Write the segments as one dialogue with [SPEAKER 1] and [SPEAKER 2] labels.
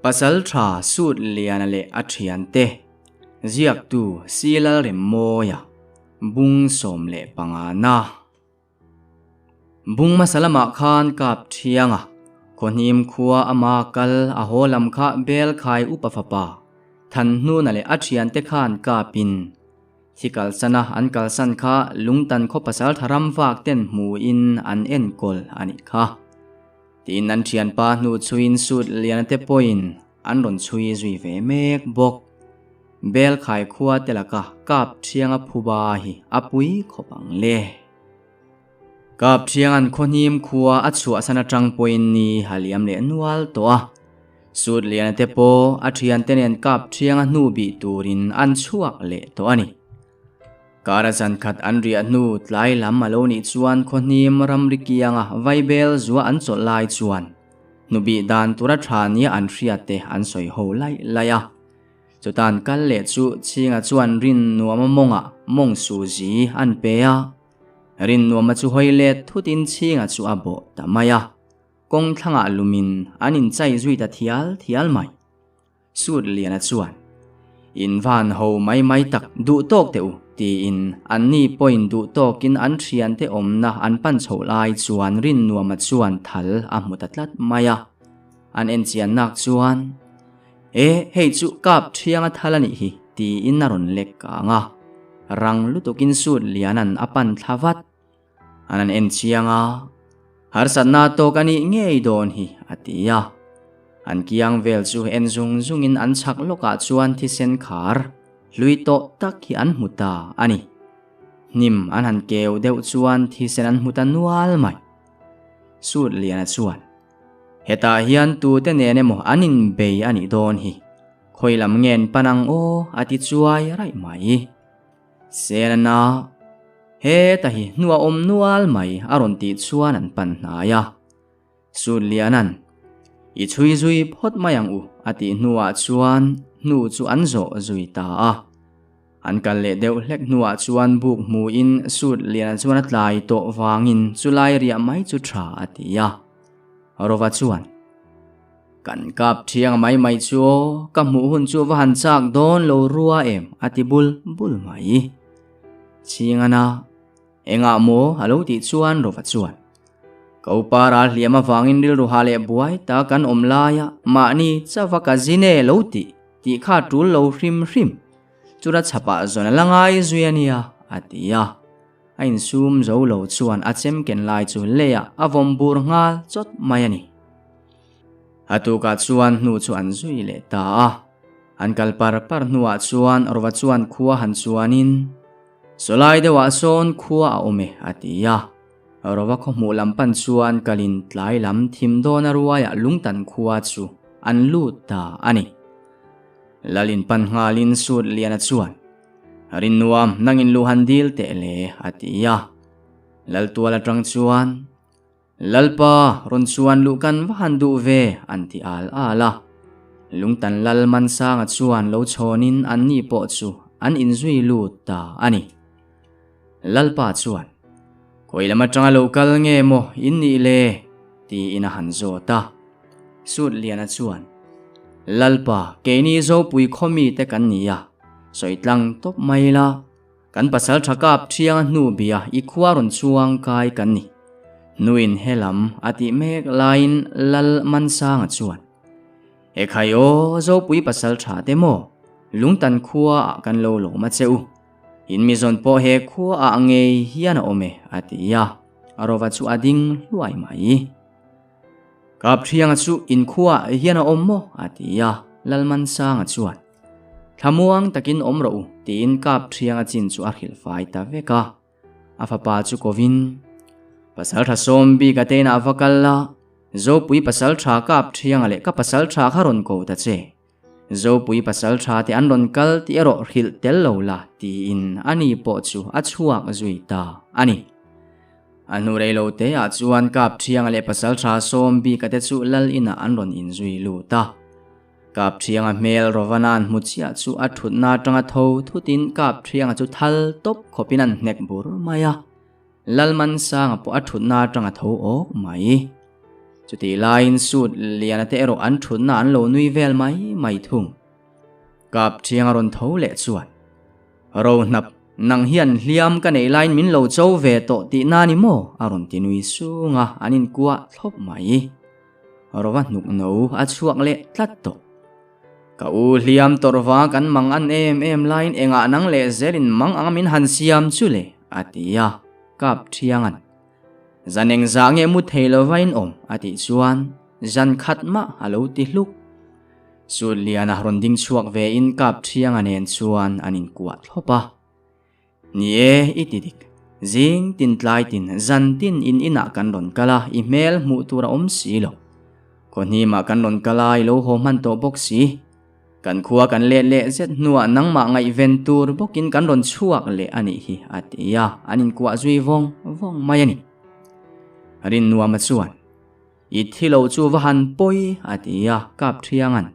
[SPEAKER 1] Pasaltha Sutliana leh a thiante ziaktu Silalremmawia bung 15 na. Bung hmasa lamah khan kap thiang a, khawhnim khua ama kal a haw lam kha bel khai upa fapa Thanhnuna leh a thiante khan kapin thi kalsana an kalsan kha lungtan khaw pasal tha ram vak ten hmuin an enkawl a nih kha. Tiin an thianpa hnu chhuiin sut liana te pawhin an rawn chhui zui ve mek bawk. Bel khai khua te laka kap thianga phuba hi a pui khawp ang le. Kap thianga'n khawhnim khua a chhuahsan atang pawhin ni a liam leh nual tawh a. Sut liana te pawh a thiante nen kap thianga hnu bih turin an chhuak leh tawh a ni. Kara zan khat an riah hnu tlai lam a lo nih chuan khawhnim ramri kianga vaibel zua an chawlh lai chuan hnubih dan tura tha nia an hriat te an sawi ho laih laih a. Chutan kal leh chu Chhinga chuan rin nuama mawngah mawng suzi an pe a. Rin nuama chu hawi let thutin Chhinga chu a bawh ta mai a. Kawng thlangah lumin an inchai zui ta thial thial mai. Sut Liana chuan, In van ho mai mai tak duh tawk teh u, tiin anni pawhin duh tawkin an thiante awmna an pan chhoh lai chuan Rinnuama chuan thal a hmu ta tlat mai a. An enchian nak chuan, E, hei chu kap thianga thal a nih hi, tiin a rawn lek kang a. Rang lutukin Sut Liana'n a pan thla vat. An an en chiang a, harsatna tawk a nih ngei dawn hi, a ti a. An kiang vel chu en zung zungin an chhak lawkah chuan thisen khar hlui tawh tak hi an hmu ta a ni. Hnim an han keu deuh chuan thisen an hmu ta nual mai. Sut Liana chuan, Hetah hian tute nen emaw an inbei a nih dawn hi, khawi lam ngen pan ang aw, a ti chuai raih mai. Selena, Heta hi hnu a awm nual mai a rawn tih chuan an pan hnai a. Sutliana'n, I chhui zui phawt mai ang u a tih hnuah chuan hnu chu an zawh zui ta a. An kal leh deuh hlek hnuah chuan buk hmuin Sutliana chuan a tlai tawh vangin chulai riah mai chu tha a ti a. Rova chuan. Kan kap thiang mai mai chu aw, ka hmuh hun chu va han chak dawn lo rua em a ti bul bul mai. Chhingana, engah maw a lo tih chuan Rova chuan, Ka upa ral hliam avangin rilru ha leh buai ta kan awm laia mahni chava ka zin e lo tih tih kha tul lo hrim hrim, chura chhapah zawn a la ngai zui a nia a ti a. A insum zo lo chuan a chem ken lai chu leiah a vawm bur nghal chawt mai a ni. A tukah chuan hnu chu an zui leh ta a. An kal par par hnuah chuan Rova chuan khua han chuanin, Sawlai deuhah sawn khua a awm e, a ti a. Rova khaw hmuh lam pan chuan kalin tlai lam thim dawna ruaiah lungtan khua chu an lut ta a ni. Lalin pan nghalin Sut Liana chuan, Rinnuam, nangin lu han dil teh le, a ti a. Laltual atang chuan, Lalpa, rawn chuan luh kan va han duh ve, an ti al al a. Lungtan Lal Mansanga chuan lo chhawnin anni pawh chu an inzui lut ta a ni. Lalpa chuan, Khawi lam atanga lo kal nge maw in nih le? tiin a han zawt a. Sutliana chuan, Lalpa, keini Zopui khaw mite kan ni a, sawi tlang tawp mai la, kan pasal tha kap thianga hnu bia i khua rawn chuang kai kan ni. Hnuin he lam a tih mek laiin Lal Mansanga chuan, Ekhai aw, Zopui pasal tha te maw, Lungtan khua ah kan lo lawm a che u. In mi zawn pawh he khua ah ngei hian a awm e, a ti a, Rova chu a ding hluai mai. Kapthianga chu in khua ah hian a awm maw? a ti a, Lalmansanga chuan, Thlamuang takin awm rawh u, tiin Kapthianga chin chu a hrilh fai ta vek a. A fapa chu kovin, Pasaltha sawm bik a teinah va kal la, Zopui pasaltha Kapthianga leh ka pasaltha kha rawn ko ta che. Zopui pasaltha te an rawn kal tih erawh hrilh tel lo la tiin ani pawh chu a chhuak zui ta a ni. A hnu rei lo te ah chuan Kapthianga leh pasaltha sawm bika te chu lal inah an rawn inzui lut a. Kapthianga hmel Rovana'n hmu chiah chu a thutna atanga tho thutin Kapthianga chu thal tawp khawpin an hnek bur mai a. Lalmansanga pawh a thutna atanga tho awk mai. Chutih laiin suit liana te erawh an thutna an lo nui vel mai mai thung. Kap thiang a rawn tho leh chuan, Rohnap, nang hian hliam ka neih laiin min lo cho ve tawh tih na ni maw? a rawn ti nui sung a, an inkuah thlawp mai. Rova hnuk no a chhuak leh tlat tawh. Ka u hliam tawrhva kan mang an em em laiin engah nang leh zelin mang anga min han siam chu le? a ti a, Kap thianga'n. Zan engzah nge mu thei lova in awm? a tih chuan zan khat mah a lo ti hluk. Sutliana rawn ding chhuak ve in Kap Thianga nen chuan an inkuah thlawp a. Ni e, i ti dik. Zing tin tlai tin zan tin in inah kan rawn kal a, i hmel hmuh tur a awm si lo. Khawhnimah kan rawn kal a, i lo haw hman tawh bawk si. Kan khua kan let leh zet hnuah nangmah ngaihven tur bawkin kan rawn chhuak leh a nih hi, a ti a, an inkuah zui vawng vawng mai a ni. Rinnuama chuan, I thi lo chu va han pawi, a ti a, kap thianga'n,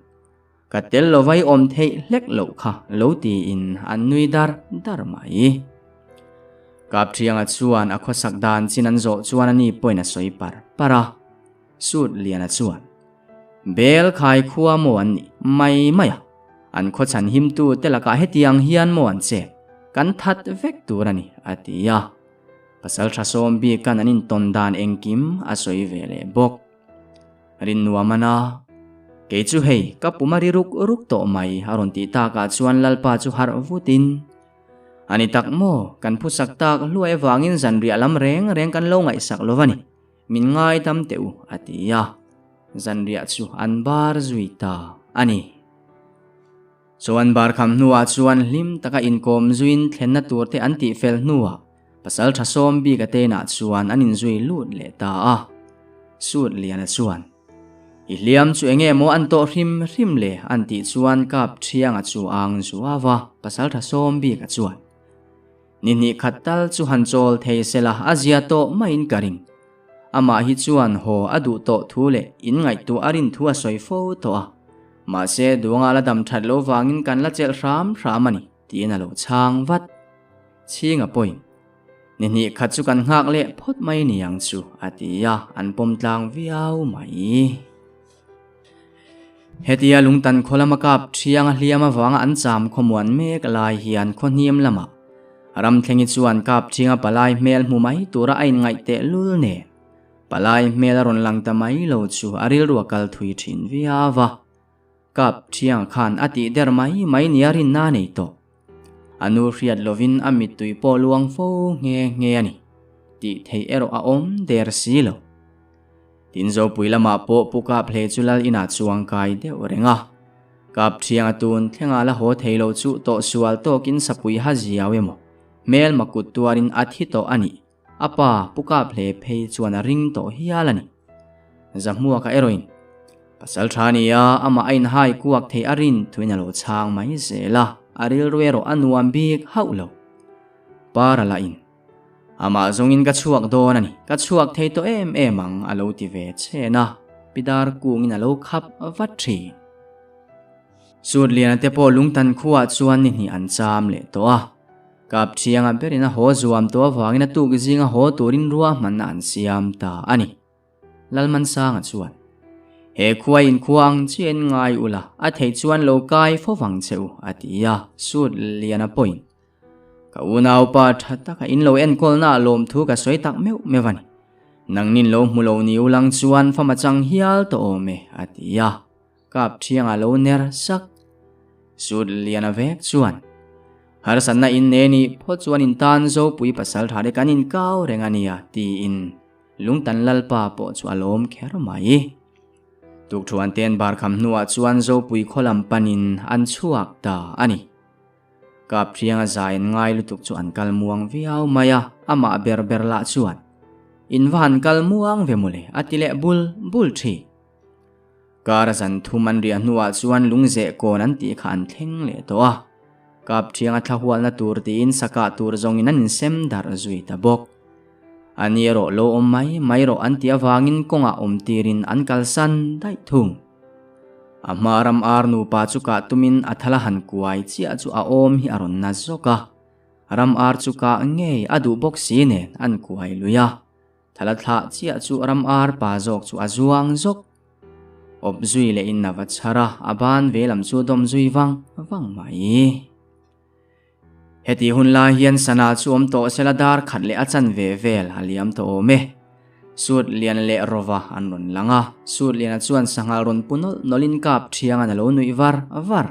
[SPEAKER 1] Ka tel lo vai awm theih hlek loh kha, lo tiin an nui dar dar mai. Kap thianga chuan a khawsak dan chin an zawh chuan a ni pawhin a sawi par par a. Sut Liana chuan, Bel khai khua maw an nih mai mai a, an khaw chhan himtu te lakah hetiang hian maw an chet, kan that vek tur a ni, a ti a. Pasal tha sawm bikan an intawn dan engkim a sawi ve leh bawk. Rinnuam ana, Kei chu hei, ka pum a ri ruk ruk tawh mai, a rawn tih takah chuan Lalpa chu harh vutin, A ni tak maw, kan phusak tak hluai avangin zanriah lam reng reng kan lo ngaihsak lo va ni. Min ngaidam teh u, a ti a. Zanriah chu an bar zui ta a ni. Chu an bar kham hnuah chuan hlim taka inkawm zuiin thlenna turte an tihfel hnuah pasal tha sawm bik a teinah chuan an inzui lut leh ta a. Sut Liana chuan, I hliam chu enge maw an tawh hrim hrim le? an tih chuan Kap Thianga chu a ang zuau a, pasal tha sawm bik a chuan, Ni hnih khat tal chu han chawl thei sela a zia tawh maiin ka ring. Amah hi chuan haw a duh tawh thu leh in ngaihtuah a rin thu a sawi fo tawh a. Mahse duanga la dam that lo vangin kan la chelh hram hram a ni, tiin a lo chhang vat. Chhinga pawhin, Ni hnih khat chu kan nghak leh phawt mai ni ang chu, a ti a, an pawm tlang viau mai. Hetia lungtan khaw lama kap thiang a hliam avanga an cham khawmuan mek lai hian khaw hniam lamah Ramthlengi chuan kap thianga palai hmel hmu mai tura a inngaih teh lul nen palai hmel a rawn lang ta mai lo chu a rilru a kal thui thin viau a, kap thianga khan a tih der mai mai nia rinna a nei tawh. A nu hriat lovin a mittui pawh luang fo nghe nghe a ni tih theih erawh a awm der si lo. Tin Zopui lamah pawh Pu Kap hle chu lal inah chuang kai deuh reng a. Kap thiang a tun thlengah la haw thei lo chu tawh sual tawkin sapui ha ziau emaw hmel makut tuarin a thi tawh a nih. A pa Pu Kap hle phei chuan a ring tawh hial a ni. Zahmuaka erawhin pasal tha ni a, amah a inhai kuak thei a rin thuin a lo chhang mai zel a, a rilru erawh a nuam bik hauh lo. Para lahin Amah zawngin ka chhuak dawn a ni, ka chhuak thei tawh em em ang a lo ti ve chhen a, Pidar kungin a lo khap vat thin. Sutliana te pawh lungtan khuaah chuan ni hnih an cham leh tawh a, Kapthianga berin a haw zuam tawh avangin a tuk zinga haw turin ruahmanna an siam ta a ni. Lalmansanga chuan, He khua inkhua ang chiahin ngai ula, a theih chuan lo kai fo vang che u, a ti a, Sutliana pawhin Ka unaupa tha taka in lo enkawlna ah lawmthu ka sawi tak meuh meuh a ni. Nangnin lo hmu lo ni ulang chuan fama chang hial tawh awm e, a ti a. Kap thiangah lo ner sak. Sut liana vek chuan, Harsatna in ne nih phawt chuan in tan Zopui pasal tha te kan inkau reng a nia, tiin Lungtan Lalpa pawh chu a lawm kher mai. Tukthuan ten bar kham hnuah chuan Zopui khaw lam panin an chhuak ta a ni. Kap thianga zai an ngai lutuk chu an kal muang viau mai a, amah ber ber lah chuan, In va han kal muang ve mawle, a ti leh bul bul thin. Kar a zan thum an riah hnuah chuan lungzeh kawn an tih kha an thleng leh tawh a. Kap thianga thla hualna tur tiin sakah tur zawngin an insem darh zui ta bawk. A ni erawh lo awm mai mai rawh an tih avangin kawngah awm tirin an kalsan daih thung. A hma ram ar nupa chu kah tumin a thala han kuai chiah chu a awm hi a rawn na zawk a, ram ar chu kah ngei a duh bawk si nen an kuai lui a. Thala thlah chiah chu ram ar pa zawk chu a zuang zawk. Awp zui leh in a va chhar a, a ban ve lam chu dawm zui vang vang mai. Heti hun lai hian sana chu awm tawh sela dar khat leh a chan ve vel a liam tawh awm e. Sut lian leh rova an rawn lang a, sut liana chuan sanghal rawn pu nawlh nawlhin kap thiangan a lo nuih var var.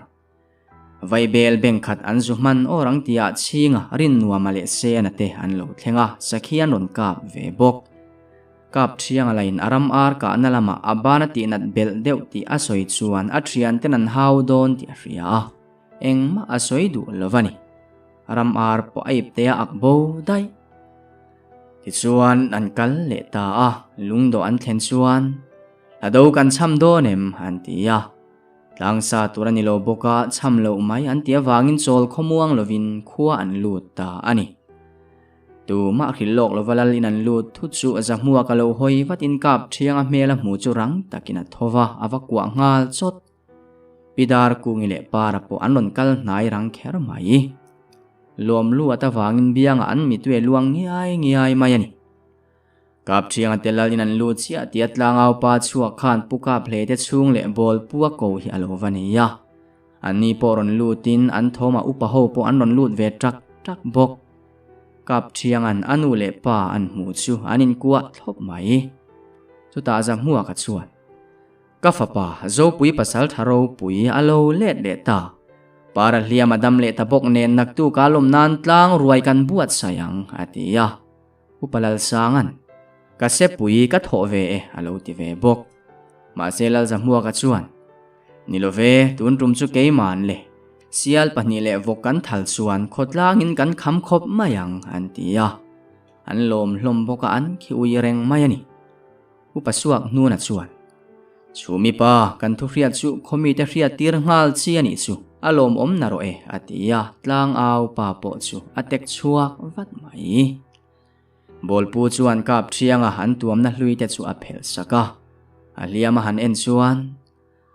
[SPEAKER 1] Vaibel beng khat an zu hman awr ang tihah chhinga rinnuama leh sena te an lo thleng a, sakhi an rawn kap ve bawk. Kap thianga lain a ram ar kahna lamah a ban a tihnat belh deuh tih a sawi chuan a thianten an hau dawn tih a hria a, engmah a sawi duh lo a ni. Ram ar pawh a ipte a ak bo daih. Tichuan an kal leh ta a, lungdawh an thlen chuan, Hla do kan cham dawn em? an ti a. Tlangsa tur a ni lo bawk a, cham loh mai an ti avangin chawl khawmuang lovin khua an lut ta a ni. Tumah hrilh lawk lova lal in an lut thut chu Zahmua ka lo hawi vatin kap thianga hmel a hmu chu rang takin a tho va, a va kuah nghal chawt. Pi Darkungi leh Para pawh an rawn kal hnai rang kher mai. Lawm lu at avangin biangah an mitue luang ngiai ngiai mai a ni. Kap thianga te lal in an lut chiah tih a tlangau pa chhuak khan pu kap hle te chhung leh bawl pu a ko hi a lo va nei a. An ni pawh rawn lut in an thawmah upa ho pawh an rawn lut ve tak tak bawk. Kap thiangan a nu leh pa an hmuh chu an inkuah thlawp mai. Chutah Zahmuaka chuan. Ka fapa Zopui pasal tha ropui a lo let leh ta. Para hliam a dam leh ta bawk nen naktuk a lawm nan tlang ruai kan buatsaih ang a ti a. Upa Lalsanga'n, Ka sepui ka thawh ve e a lo ti ve bawk. Mahse Lalzahmuaka chuan, Ni lo ve, tun tum chu keiman le. Sial pahnih leh vawk kan thal chuan khawtlangin kan kham khawp mai ang an ti a. An lawm hlawm bawk a an khi ui reng mai a ni. Upa Suak Hnuna chuan, Chhumi pa, kan thu hriat chu khawmite hriat tir nghal chi a nih chu, a lawmawm na rawh e, a ti a, tlangau pa pawh chu a tek chhuak vat mai. Bawlpu chuan kap thianga an tuamna hlui te chu a phelh sak a, a hliam a han en chuan,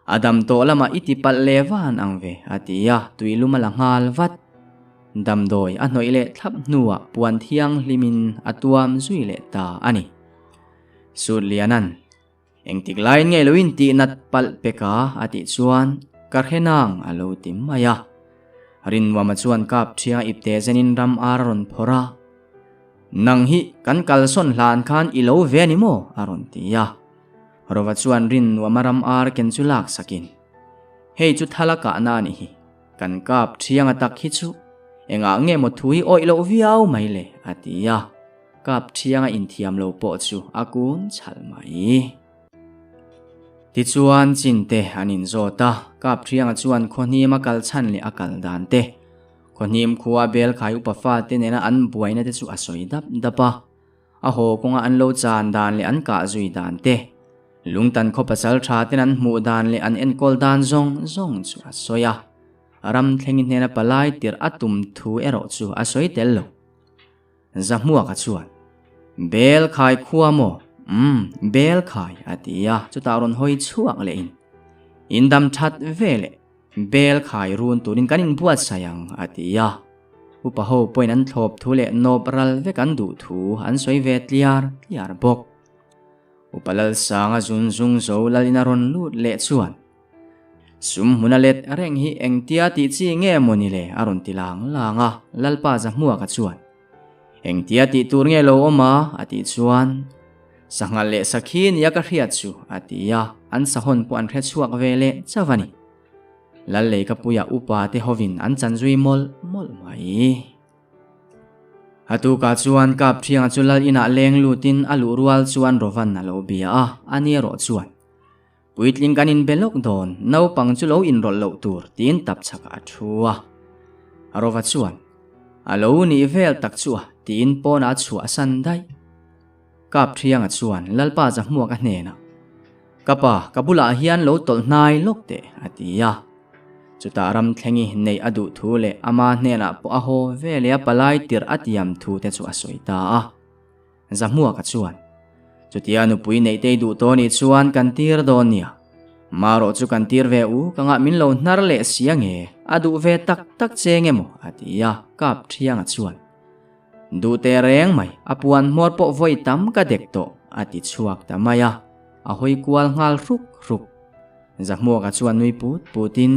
[SPEAKER 1] A dam tawh lamah i ti palh leh van ang ve, a ti a, tuilum a la nghal vat. Damdawi a hnawih leh thlap hnuah puan thianghlimin a tuam zui leh ta a ni. Sutliana'n, Engtik laiin nge lo intih nat palh pek a? a tih chuan, Ka hre nang, a lo ti mai a. Rinnuama chuan kap thianga ipte zenin ram ar a rawn phawrh a. Nang hi kan kalsawn hlan khan i lo ve a ni maw? a rawn ti a. Rova chuan rin nuama ram ar ken chu lak sakin, Hei chu thala kahna a nih hi, kan kap thianga tak hi chu engah nge maw thu hi awih loh viau mai le? a ti a, kap thianga inthiam lo pawh chu a kun chhalh mai. Tichuan chinte an inzawt a, kap thianga chuan khawhnim a kal chhan leh a kal dan te, khawhnim khua Belkhai upa fate nena an buaina te chu a sawi dap dap a. A haw kawnga an lo chan dan leh an kah zui dan te, lungtan khaw pasal tha ten an hmuh dan leh an enkawl dan zawng zawng chu a sawi a. Ram thlengi hnena palai tirh a tum thu erawh chu a sawi tel lo. Zahmuaka chuan, Bel khai khua maw? Umm, bel khai, a ti a, chutah rawn hawi chhuak leh in, In dam that ve leh. Bel khai run turin kan inbuatsaih ang, a ti a. Upa ho pawhin an thlawp thu leh nawp ral vek an duh thu an sawi ve tliar tliar bawk. Upa Lalsanga zun zung zo lalin a rawn lut leh chuan, Sum hmuna let reng hi engtia tih chi nge maw ni le? a rawn ti lang lang a, Lalpa Zahmuaka chuan, Engtia tih tur nge lo awm a? a tih chuan, Sanghal leh sakhi nia ka hriat chu, a ti a, an sahawn pawh an hre chhuak ve leh chauh a ni. Lal Leikapuia upa te hovin an chan zui mawlh mawlh mai. A tukah chuan Kapthianga chu lal inah leng lutin a luh rual chuan Rovan a lo bia a, a ni erawh chuan, Puitling kan inbe lawk dawn, naupang chu lo inrawlh loh tur, tiin tap chhakah a thu a. Rova chuan, A lo nih vel tak chu a, tiin pawnah a chhuah a san daih. Kapthianga chuan Lalpa Zahmuak a hnenah, Ka pa, ka bulah hian lo tawlh hnai lawk teh, a ti a. Chutah Ramthlengi neih a duh thu leh ama hnenah pawh a haw veleh a palai tirh a tiam thu te chu a sawi ta a. Zahmuaka chuan, Chutia nupui neihtei duh tawh nih chuan kan tir dawn nia. Marawh chu kan tir ve u, ka ngah min lo hnar leh si ange, a duh ve tak tak che nge maw? a ti a, Kap Thianga chuan. Duh teh reng mai, a puan hmawr pawh vawi tam ka dek tawh, a ti chhuak ta mai a, a hawi kual nghal hruk hruk. Zahmuaka chuan nui put putin,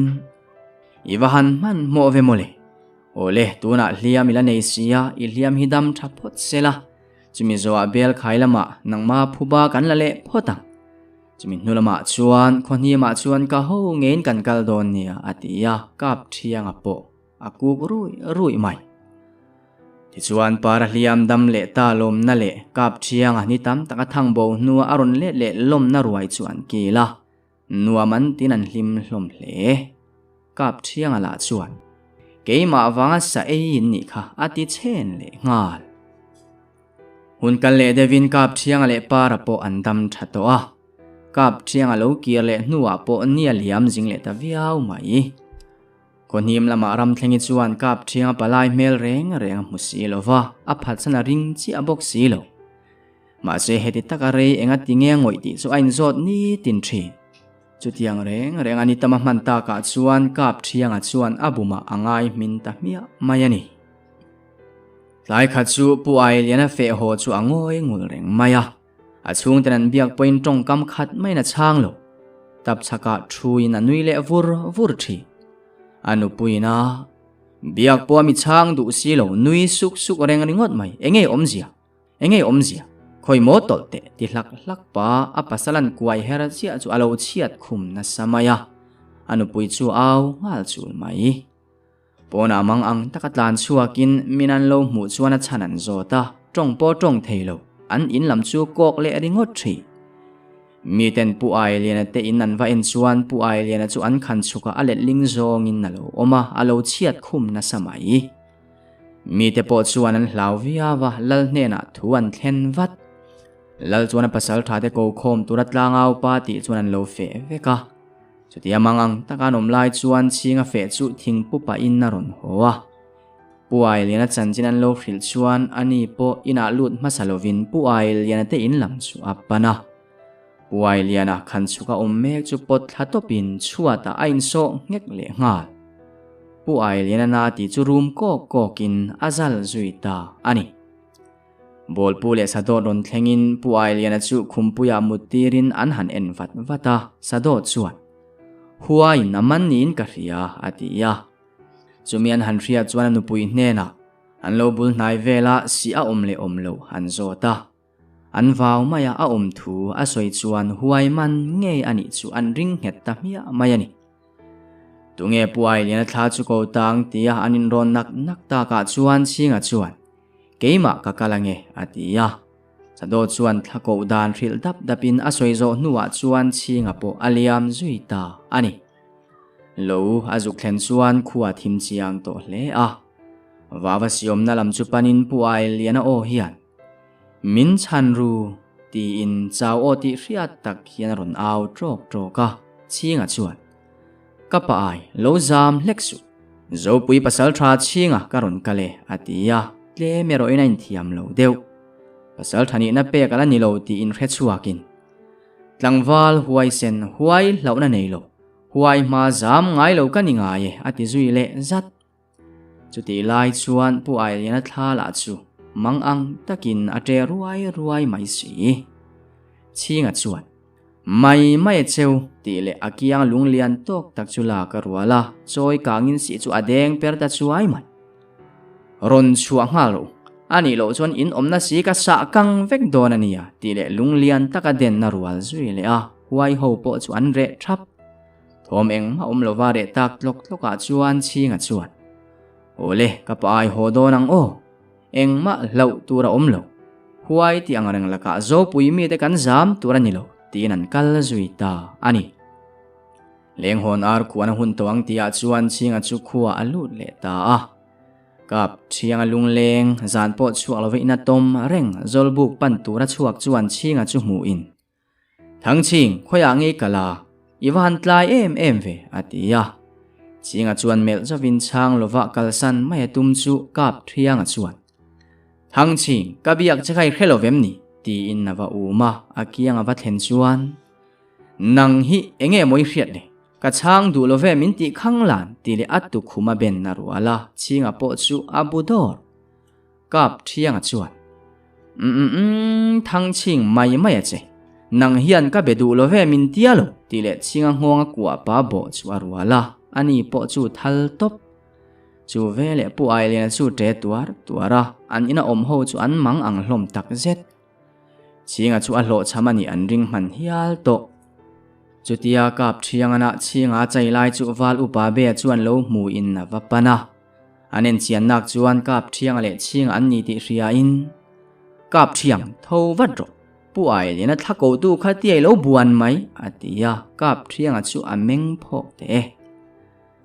[SPEAKER 1] I va han hmanhmawh ve mawle. Awle, tunah hliam i la nei sia, i hliam hi dam tha phawt sela, chumi zawhah bel khai lamah nangma phuba kan la leh phawt ang. Chumi hnu lamah chuan khawhnimah chuan ka ho ngeiin kan kal dawn nia, a ti a, kap thianga pawh a kuk ruih ruih mai. Tichuan para hliam dam leh ta lawmna leh kap thianga ni tam taka thang bo hnua a rawn let leh lawmna ruai chu an kil a, Nuam an tin an hlim hlawm hle. Kap Thianga lah chuan, Keimah vanga sa ei in nih kha a ti chhen leh nghal. Hun kal leh deuhin Kap Thianga leh Para pawh an dam tha tawh a. Kap Thianga lo kir leh hnuah pawh ni a liam zing leh ta viau mai. Khawhnim lamah Ramthlengi chuan Kap Thianga palai hmel reng reng a hmu si lo va, a phatsan a ring chiah bawk si lo. Mahse heti taka rei enga ti nge ngawih tih chu a inzawt nitin thin. Chutiang reng reng a ni tama hman takah chuan Kap Thianga chuan a bumah a ngai hmin ta hmiah mai a ni. Tlai khat chu Pu Ailiana feh haw chu a ngawi ngul reng mai a. A chhungten an biak pawhin tawngkam khat maiin a chhang lo. Tap chhakah thuin a nui leh vur vur thin. A nupuiin a biak pawh a mi chhang duh si lo nui suk suk reng ringawt mai. Enge awmzia? Engei awmzia, khawi maw tawlh teh ti hlak hlak pa a pasal an kuai her chiah chu a lo chhiat khum nasa mai a, a nupui chu a au nghal chul mai. Pawnah mang ang taka tlan chhuakin min an lo hmuh chuan a chhan an zawt a, tawng pawh tawng thei lo, an in lam chu kawk leh ringawt thin. Miten Pu Ailiana te in an va en chuan Pu Ailiana chu an khan chhukah a letling zawngin a lo awm a, a lo chhiat khum nasa mai. Mite pawh chuan an hlau viau a, Lal hnenah thu an thlen vat. Lal chuan a pasal tha te ko khawm tura tlangau pa tih chuan an lo feh vek a. Chutia mang ang taka an awm lai chuan chhinga feh chu thingpu pahin a rawn haw a. Pu Ailiana chanchin an lo hrilh chuan ani pawh inah lut hmasa lovin Pu Ailiana te in lam chu a pan a. Pu Ailiana khan chhuk a awm mek chu pawt thla tawpin chhuatah a insawh nghek leh nghal. Pu Ailiana na tih chu rum kawk kawkin a zal zui ta a ni. Bawlpu leh Sadawt rawn thlengin Pu Ailiana chu khumpuiah mut tirin an han en vat vat a, Sadawt chuan, Huaiin a man niin ka hria, a ti a. Chumi an han hriat chuan a nupui hnenah an lo bul hnai vela si a awm leh awm loh an zawt a. An vau mai a, a awm thu a sawi chuan huai man ngei a nih chu an ring nghet ta hmiah mai a ni. Tunge Pu Ailiana thla chu ko tang tia an inrawn nak nak takah chuan Chhinga chuan, Keimah ka kal ange, a ti a. Chado chuan thla koh dan hrilh dap dapin a sawi zawh hnuah chuan Chhinga pawh a liam zui ta a ni. Lo a zuk thlen chuan khua thim chiang tawh hle a. Vava siawmna lam chu panin Pu Ailiana aw hian, Min chhan ru, tiin chau aw tih hriat tak hian a rawn au ṭawk ṭawk a, Chhinga chuan, Ka pa ai, lo zam hlek suh. Zopui pasal ṭha Chhinga ka rawn kal e, a ti a, tlem erawhin a inthiam lo deuh. Pasal ṭha nihna pek a la ni lo tiin hre chhuakin, Tlangval huaisen huai hlauhna nei lo, huai hma zam ngai lo ka ni ngai e, a ti zui leh zat. Chutih lai chuan Pu Ailiana thla lah chu mang ang takin a ṭe ruai ruai mai si. Chhinga chuan, Mai mai a cheu, tih leh a kiang lunglian tawk tak chu lak a rual a, chawi kangin sih chu a deng per ta chuai mai. Rawn chhuah nghal rawh u, a nih loh chuan in awmna si ka sah kang vek dawn a nia, tih leh lunglian taka denna rual zui leh a, huai ho pawh chu an reh ṭhap. Thawm engmah awm lova reh tak tlawk tlawkah chuan Chhinga chuan, Awle, ka pa ai haw dawn ang aw. Engmah hlauh tur a awm lo. Huai tih ang reng lakah Zopui mite kan zam tur a ni lo, tiin an kal zui ta a ni. Lenghawn ar khuan a hun tawh ang tihah chuan Chhinga chu khua a lut leh ta a. Kap Thianga lungleng zan pawh chhuak lova ina tawm reng Zawlbuk pan tura chhuak chuan Chhinga chu hmuhin, Thangchhing, khawiah ngei ka la, i va han tlai em em ve, a ti a. Chhinga chuan melh zovin chhang lovah kalsan mai a tum chu kap Thianga chuan, Thangchhing, ka biak che kha i hre lo vem ni? tiin a va um a, a kiang a va thlen chuan, Nang hi enge maw i hriat le? Ka chhang duh lo ve min tih khang lan, ti leh a tukhum a ben a rual a, Chhinga pawh chu a bu dawr. Kap Thianga chuan, Umm Thangchhing mai mai a che, nang hian ka be duh lo ve min tia lo tih leh Chhinga nghawnga kuah pa bawh chu a rual a, ani pawh chu thal tawp. Chu veleh Pu Ailiana chu ṭe tuar tuar a, an ina awm ho chu an mang ang hlawm tak zet. Chhinga chu a hlawhchham a nih an ring hman hial tawh. Chutia kap Thiangana Chhinga chai lai chu Val Upa Bea chuan lo hmuin a va pan a. An enchiannak chuan kap Thianga leh Chhinga an ni tih hriain, Kap Thiang, tho vat rawh. Pu Ailiana thla kohtu kha tiai lo buan mai, a ti a, Kap Thianga chu a meng phawk teh e.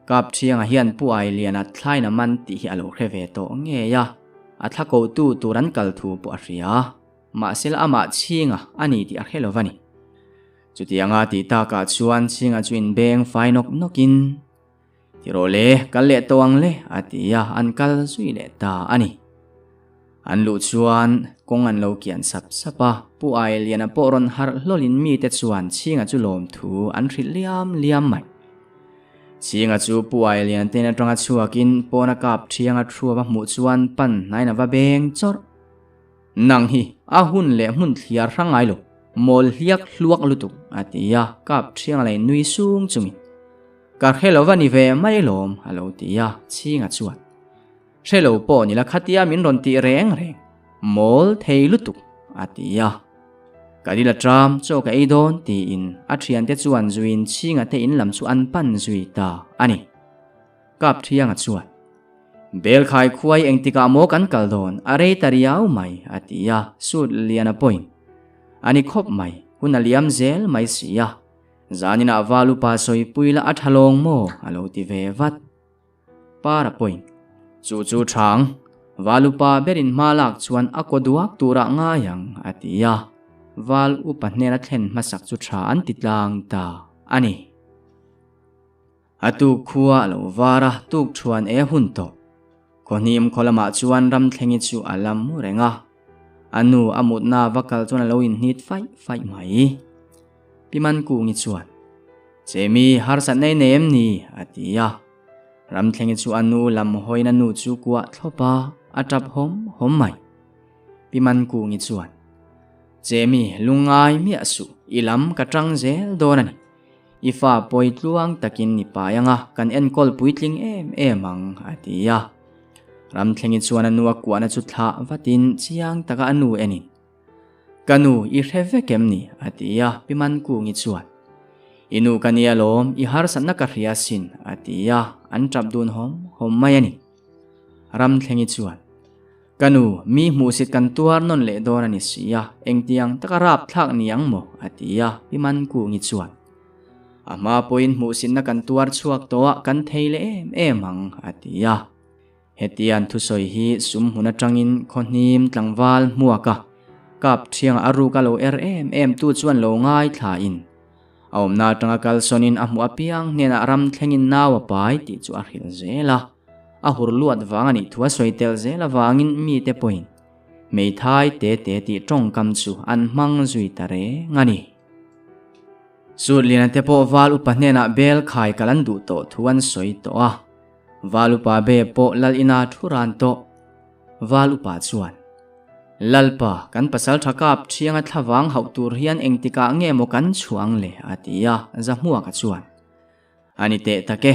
[SPEAKER 1] Kap Thianga hian Pu Ailiana thlaina man tih hi a lo hre ve tawh ngei a, a thla kotu tur an kal thu pawh a hria. Mahsela amah Chhinga a ni tih a hre lo va ni. Chutianga tih takah chuan Chhinga chu inbeng fai nawk nawkin, Ti rawh le, kal leh tawh ang le, a ti a, an kal zui leh ta a ni. An luh chuan kawng an lo kian sap sap a, Pu Ailiana pawh rawn harh hlawlin mite chuan Chhinga chu lawmthu an hrilh liam liam mai. Chhinga chu Pu Ailiana ten atanga chhuakin pawna kap thianga thu a va hmuh chuan pan hnaiin a va beng chawrh. Nang hi a hun leh hmun thliar hrang ngai lo, mawl hliak hluak lutuk, a ti a, kap thianga leh nui sung chungin, Ka hre lo va ni ve mai lawm, a lo ti a, Chhinga chuan. Hre lo pawh ni la khatia min rawn tih reng reng, mawl thei lutuk, a ti a. Ka dil a ṭam, chaw ka ei dawn, tiin a ṭhiante chuan zuiin Chhinga te in lam chu an pan zui ta a ni. Kap Thianga chuan, Belkhai khuai engtikah maw kan kal dawn, a rei ta riau mai, a ti a, sut lian a pawhin. A ni khawp mai, hun a liam zel mai si a. Zaninah val upa sawipui la a ṭha lawng maw, a lo ti ve vat. Para point. Chu chu thang, Val upa berin hma lak chuan a kaw duak turah ngai ang, a ti a. Val upa hnena thlen hmasak chu tha an ti tlang ta a ni. A tuk khua a lo var a, tuk thuan e hun tawh. Khawhnim khaw lamah chuan Ramthlengi chu a la mu reng a. A nu a mutna va kal chuan a lo inhnit faih faih mai. Pi Mankungi chuan, Chemi, harsat nei nei em ni? a ti a. Ramthlengi chu a nu lam hawiin a nu chu kuah thlawp a, a tap hawm hawm mai. Pi Mankungi chuan, Chemi, lungngai miah suh, i lam ka tang zel dawn a ni. I fa pawi tluang takin i pai ang a, kan enkawl puitling em em ang, a ti a. Ramthlengi chuan a nu a kuahna chu thlah vatin chiang taka a nu enin, Ka nu, i hre vek em ni? a ti a, Pi Mankungi chuan, I nu ka nia lawm, i harsatna ka hria sin, a ti a, an tap dun hawm hawm mai a ni. Ramthlengi chuan, Ka nu, mi hmuhsit kan tuar nawn leh dawn a ni si a, engtiang taka rapthlak ni ang maw? a ti a, Pi Mankungi chuan, A hma pawhin hmuhsitna kan tuar chhuak tawh a, kan thei leh em em ang, a ti a. Hetiang thusawi hi sum hmun atangin khawhnim tlangval hmuak a, kap thianga a ruk a lo er em em tu chuan lo ngaithla in a awmna atanga kalsawnin a hmuh apiang hnenah ram thlengin nau a pai tih chu a hrilh zel a, a hur luat vang a nih thu a sawi tel zel avangin mite pawhin hmeithai te te tih tawngkam chu an hmang zui ta reng a ni. Sutliana te pawh val upa hnenah bel khai kal an duh tawh thu an sawi tawh a. Val upa be pawh lal ina thu ran tawh. Val upa chuan, Lalpa, kan pasal tha kap thianga thlavang hauh tur hian engtikah nge maw kan chhuang le? a ti a, Zahmuaka chuan, A ni teh tak e,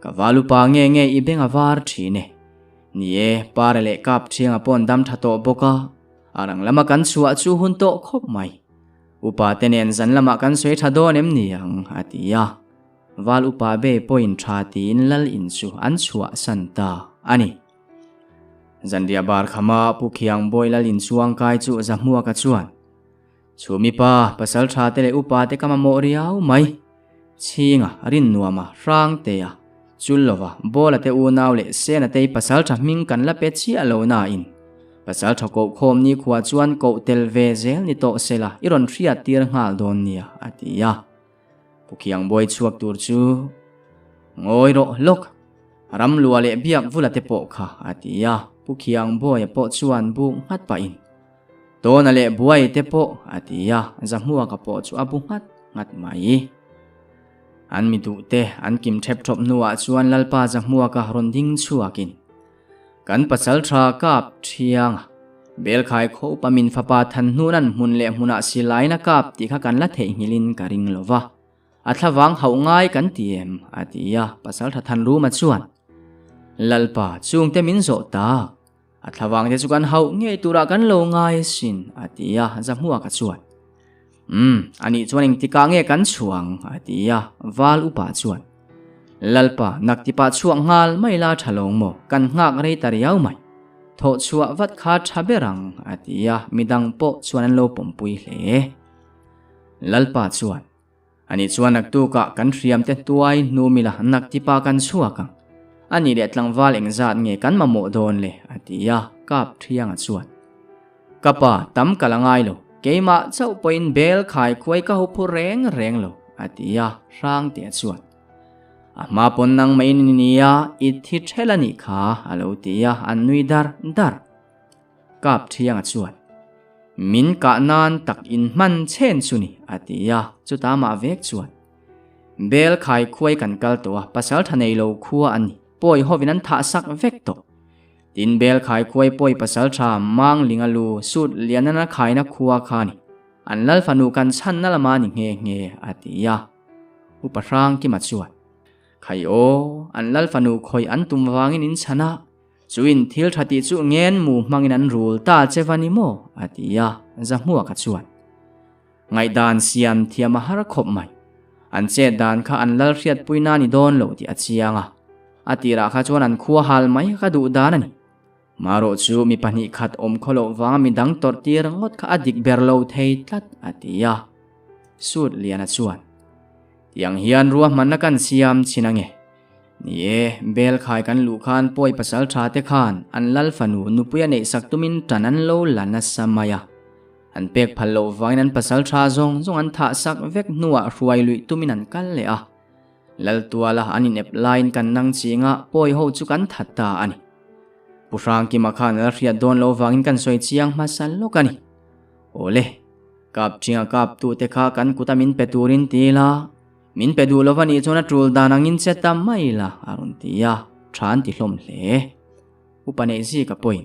[SPEAKER 1] ka val upa nge nge i beng a var thin e. Ni e, Para leh kap thianga paw'n dam tha tawh bawk a, a rang lama kan chhuah chu hun tawh khawp mai. Upa te nen zan lamah kan sawi tha dawn em ni ang? a ti a. Val upa be pawhin tha tiin lal in chu an chhuah san ta a ni. Zanriah bar khama Pu Khiangbawi lal in chuang kai chu Zahmuaka chuan, Chhumi pa, pasal tha te leh upa te ka mamawh riau mai. Chhinga, Rinnuama, Hrangtea, Chullova, Bawla te unau leh Sena tei pasal tha hming kan la pe chiah lo nain pasal tha koh khawm ni khua chuan koh tel ve zel ni tawh sela i rawn hriat tir nghal dawn nia, a ti a. Pu Khiangbawi chhuak tur chu ngawi rawh lawk, ram lua leh biak vula te pawh kha a ti a, Pu Khiangbawia pawh chuan buk nghat pahin Tawna leh buai te pawh a ti a, Zahmuaka pawh chu a bu nghat nghat mai. An mi duh te an kim thep thawp hnuah chuan Lalpa Zahmuaka rawn ding chhuakin. Kan pasaltha kap thiang a, Belkhai kho pamin fapa Thanhnunan hmun leh hmunah silain a kap tih kha kan la theihnghilhin ka ring lo va. A thlavang hauh ngai kan ti em? a ti a, pasaltha Thanruma chuan, Lalpa, chungte min zawh tak. A thlavang te chu kan hauh ngei turah kan lo ngai asin, a ti a, Zahmuaka chuan, Umm, anih chuan engtikah nge kan chhuang? a ti a, Val upa chuan, Lalpa, naktipa chhuak nghal mai la tha lo maw? Kan nghak rei ta riau mai. Thawh chhuah vat kha tha ber ang, a ti a, midang pawh chuan an lo pawmpui hle. Lalpa chuan, Ani chuan naktukah kan hriamte tuai hnu mila naktipa kan chhuak ang. Ani leh tlangval engzat nge kan mamawh dawn le? a ti a, kap thianga chuan, Ka pa, tam ka la ngai lo, keimah chauh pawhin bel khai khuai ka ho phur reng reng lo, a ti a, Hrangtea chuan, A hma pawn nang maiin i nia, i thi ṭhel a nih kha, a lo ti a, an nui dar dar. Kap Thianga chuan, Min kah nan tak in hman chhen chu ni, a ti a, chuta mah vek chuan, Bel khai khuai kan kal tawh a, pasal tha nei lo khua a ni, pawi hovin an thah sak vek tawh. Tin bel khai khuai pawi pasal tha mang linga lu sut lianana khaina khua kha ni, an lal fanu kan chhanna lama ni nghe nghe, a ti a. Upa Hrangkima chuan, Khai aw, an lal fanu khawi an tum vangin in chhan a, Chuin thil tha tih chu ngen mu hmangin an rul ta che va ni maw? a ti a, Zahmuaka chuan. Ngaihdan siam thiam a har khawp mai. An chet dan kha an lal hriatpui na ni dawn lo tih a chiang a. A tirah kha chuan an khua hal mai kha duh dan a ni. Marawh chu mi pahnih khat awm khaw loh vanga mi dang tawrh tir ngawt kha a dik ber lo thei tlat, a ti a. Sut Liana chuan, Tiang hian ruahmanna kan siam chin ange. Ni e, bel khai kan luh khan pawi pasal tha te khan an lal fanu nupui a neih sak tumin tan an lo la nasa mai a. An pek phal loh vangin an pasal tha zawng zawng an thah sak vek hnuah hruai luih tumin an kal leh a. Lal tuala an inep laiin kan nang ching a, pawi ho chu kan that ta a ni. Pu Hrangkima khan a la hriat dawn loh vangin kan sawi chiang hmasa lawk a ni. Awle, kap ṭhinga kap tute kha kan kuta min pe turin ti ila, Min pe duh lova nih chuan a tul dan angin che ta mai la, a rawn ti a, tha an ti hlawm hle. Upa neih zik a pawhin.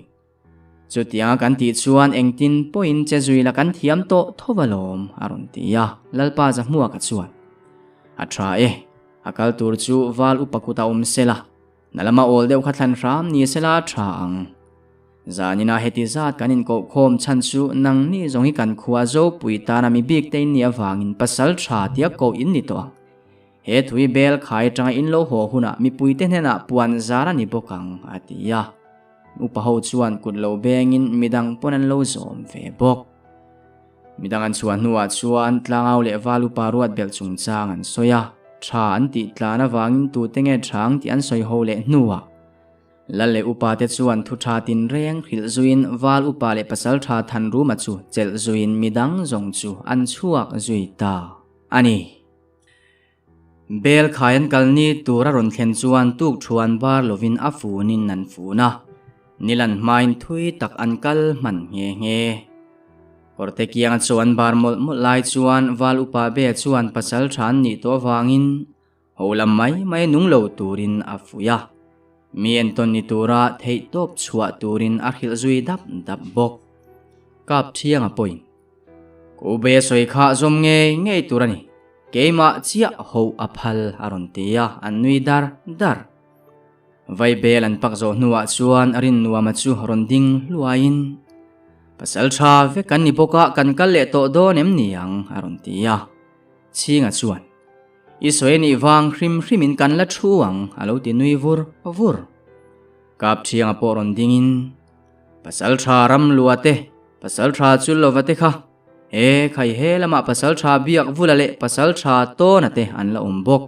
[SPEAKER 1] Chutianga kan tih chuan engtin pawhin che zui la kan thiam tawh tho alawm, a rawn ti a, Lalpa Zahmuaka chuan. A tha e, a kal tur chu val upa kut a awm se la, na lama awl deuh kha thlan hram ni se la a tha ang. Zanina heti zat kan inkohkhawm chhan chu nangni zawng hi kan khua Zopui tana mi bik te in nih avangin pasal tha tia koh in ni tawh ang. He thui bel khai atanga in lo haw hunah mipuite hnenah puan zar a ni bawk ang, a ti a. Upa ho chuan kut lo bengin midang pawn an lo zawm ve bawk. Midang an chhuah hnuah chuan tlangau leh val upa ruat belh chungchang an sawi a, tha an tih tlan avangin tute nge tha ang tih an sawi ho leh hnuah, Lal leh upa te chuan thu tha tinreng hrilh zuiin val upa leh pasal tha Thanruma chu chelh zuiin midang zawng chu an chhuak zui ta a ni. Bel khai an kal ni tur a rawn thlen chuan tuk thuan bar lovin a funin an fun a, nilan hmain thui tak an kal hman nghe nghe. Kawrte kianga chaw an bar mawlh mawlh lai chuan val upa Bea chuan pasal tha an nih tawh avangin Ho lam mai mai nung lo turin a fuih a, mi entawn ni tura theihtawp chhuah turin a hrilh zui dap dap bawk. Kap thianga pawhin, Ku be sawi kha zawm ngei ngei tur a ni, keimah chiah ho a phal a rawn ti a, an nui dar dar. Vaibel an pak zawh hnuah chuan Rinnuama chu rawn ding hluaiin, Pasal tha vek kan ni bawk a, kan kal leh tawh dawn em ni ang? a rawn ti a. Chhinga chuan, I sawi anih vang hrim hrimin kan la thu ang, a lo ti nui vur vur. Kap Thianga pawh rawn dingin, Pasal tha ram lua te, pasal tha chu lova te kha, he khai he lamah pasal tha biak vula leh pasal tha tawna te an la awm bawk.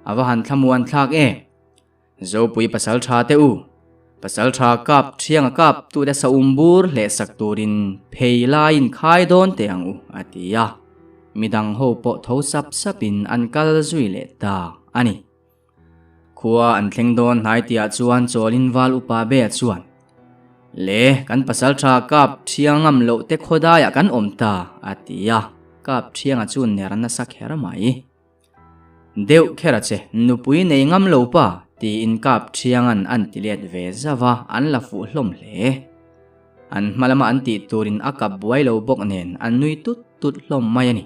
[SPEAKER 1] A va han thlamuan thlak em! Zopui pasal tha te u, pasal tha kap Thianga kap tute sa um bur hleh sak turin phei laiin khai dawn teh ang u, a ti a. Midang ho pawh tho sap sapin an kal zui leh ta a ni. Khua an thleng dawn hnai tihah chuan chawlin val upa Bea chuan, Le, kan pasal tha kap Thiang ngam loh te khawdaiah kan awm ta, a ti a. Kap Thianga chu ner nasa kher mai. Deuh kher a che, nupui nei ngam lo pa, Tiin Kapṭhianga'n an ti let ve zauh a, an la fuh hlawm hle. An hma lama an tih turin a kap buai lo bawk nen an nui tut tut hlawm mai a ni.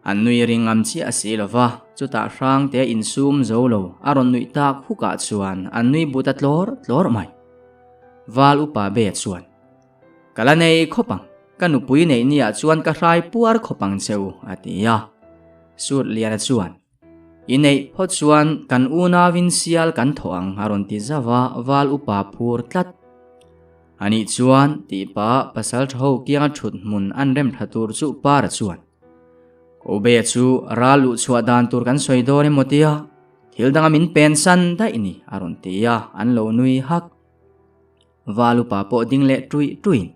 [SPEAKER 1] An nui ring ngam chiah si lo va, chutah Hrangtea insum zo lo a rawn nuih tak hukah chuan an nui but a tlawr tlawr mai. Val upa Beia chuan, Ka la nei khawp ang, ka nupui neih niah chuan ka hrai puar khawp ang che u, a ti a. Sutliana chuan, I neih phawt chuan kan unauin sial kan thawh ang a rawn ti zauh a, val upa phur tlat. Anih chuan tih pah pasal tha ho kianga thut hmun an rem tha tur chu Para chuan, Kobeia chu ral luh chhuah dan tur kan sawi dawn emaw tia thil danga min pen san daih ni a rawn ti a, an lo nui hak. Val upa pawh ding leh tuih tuiin,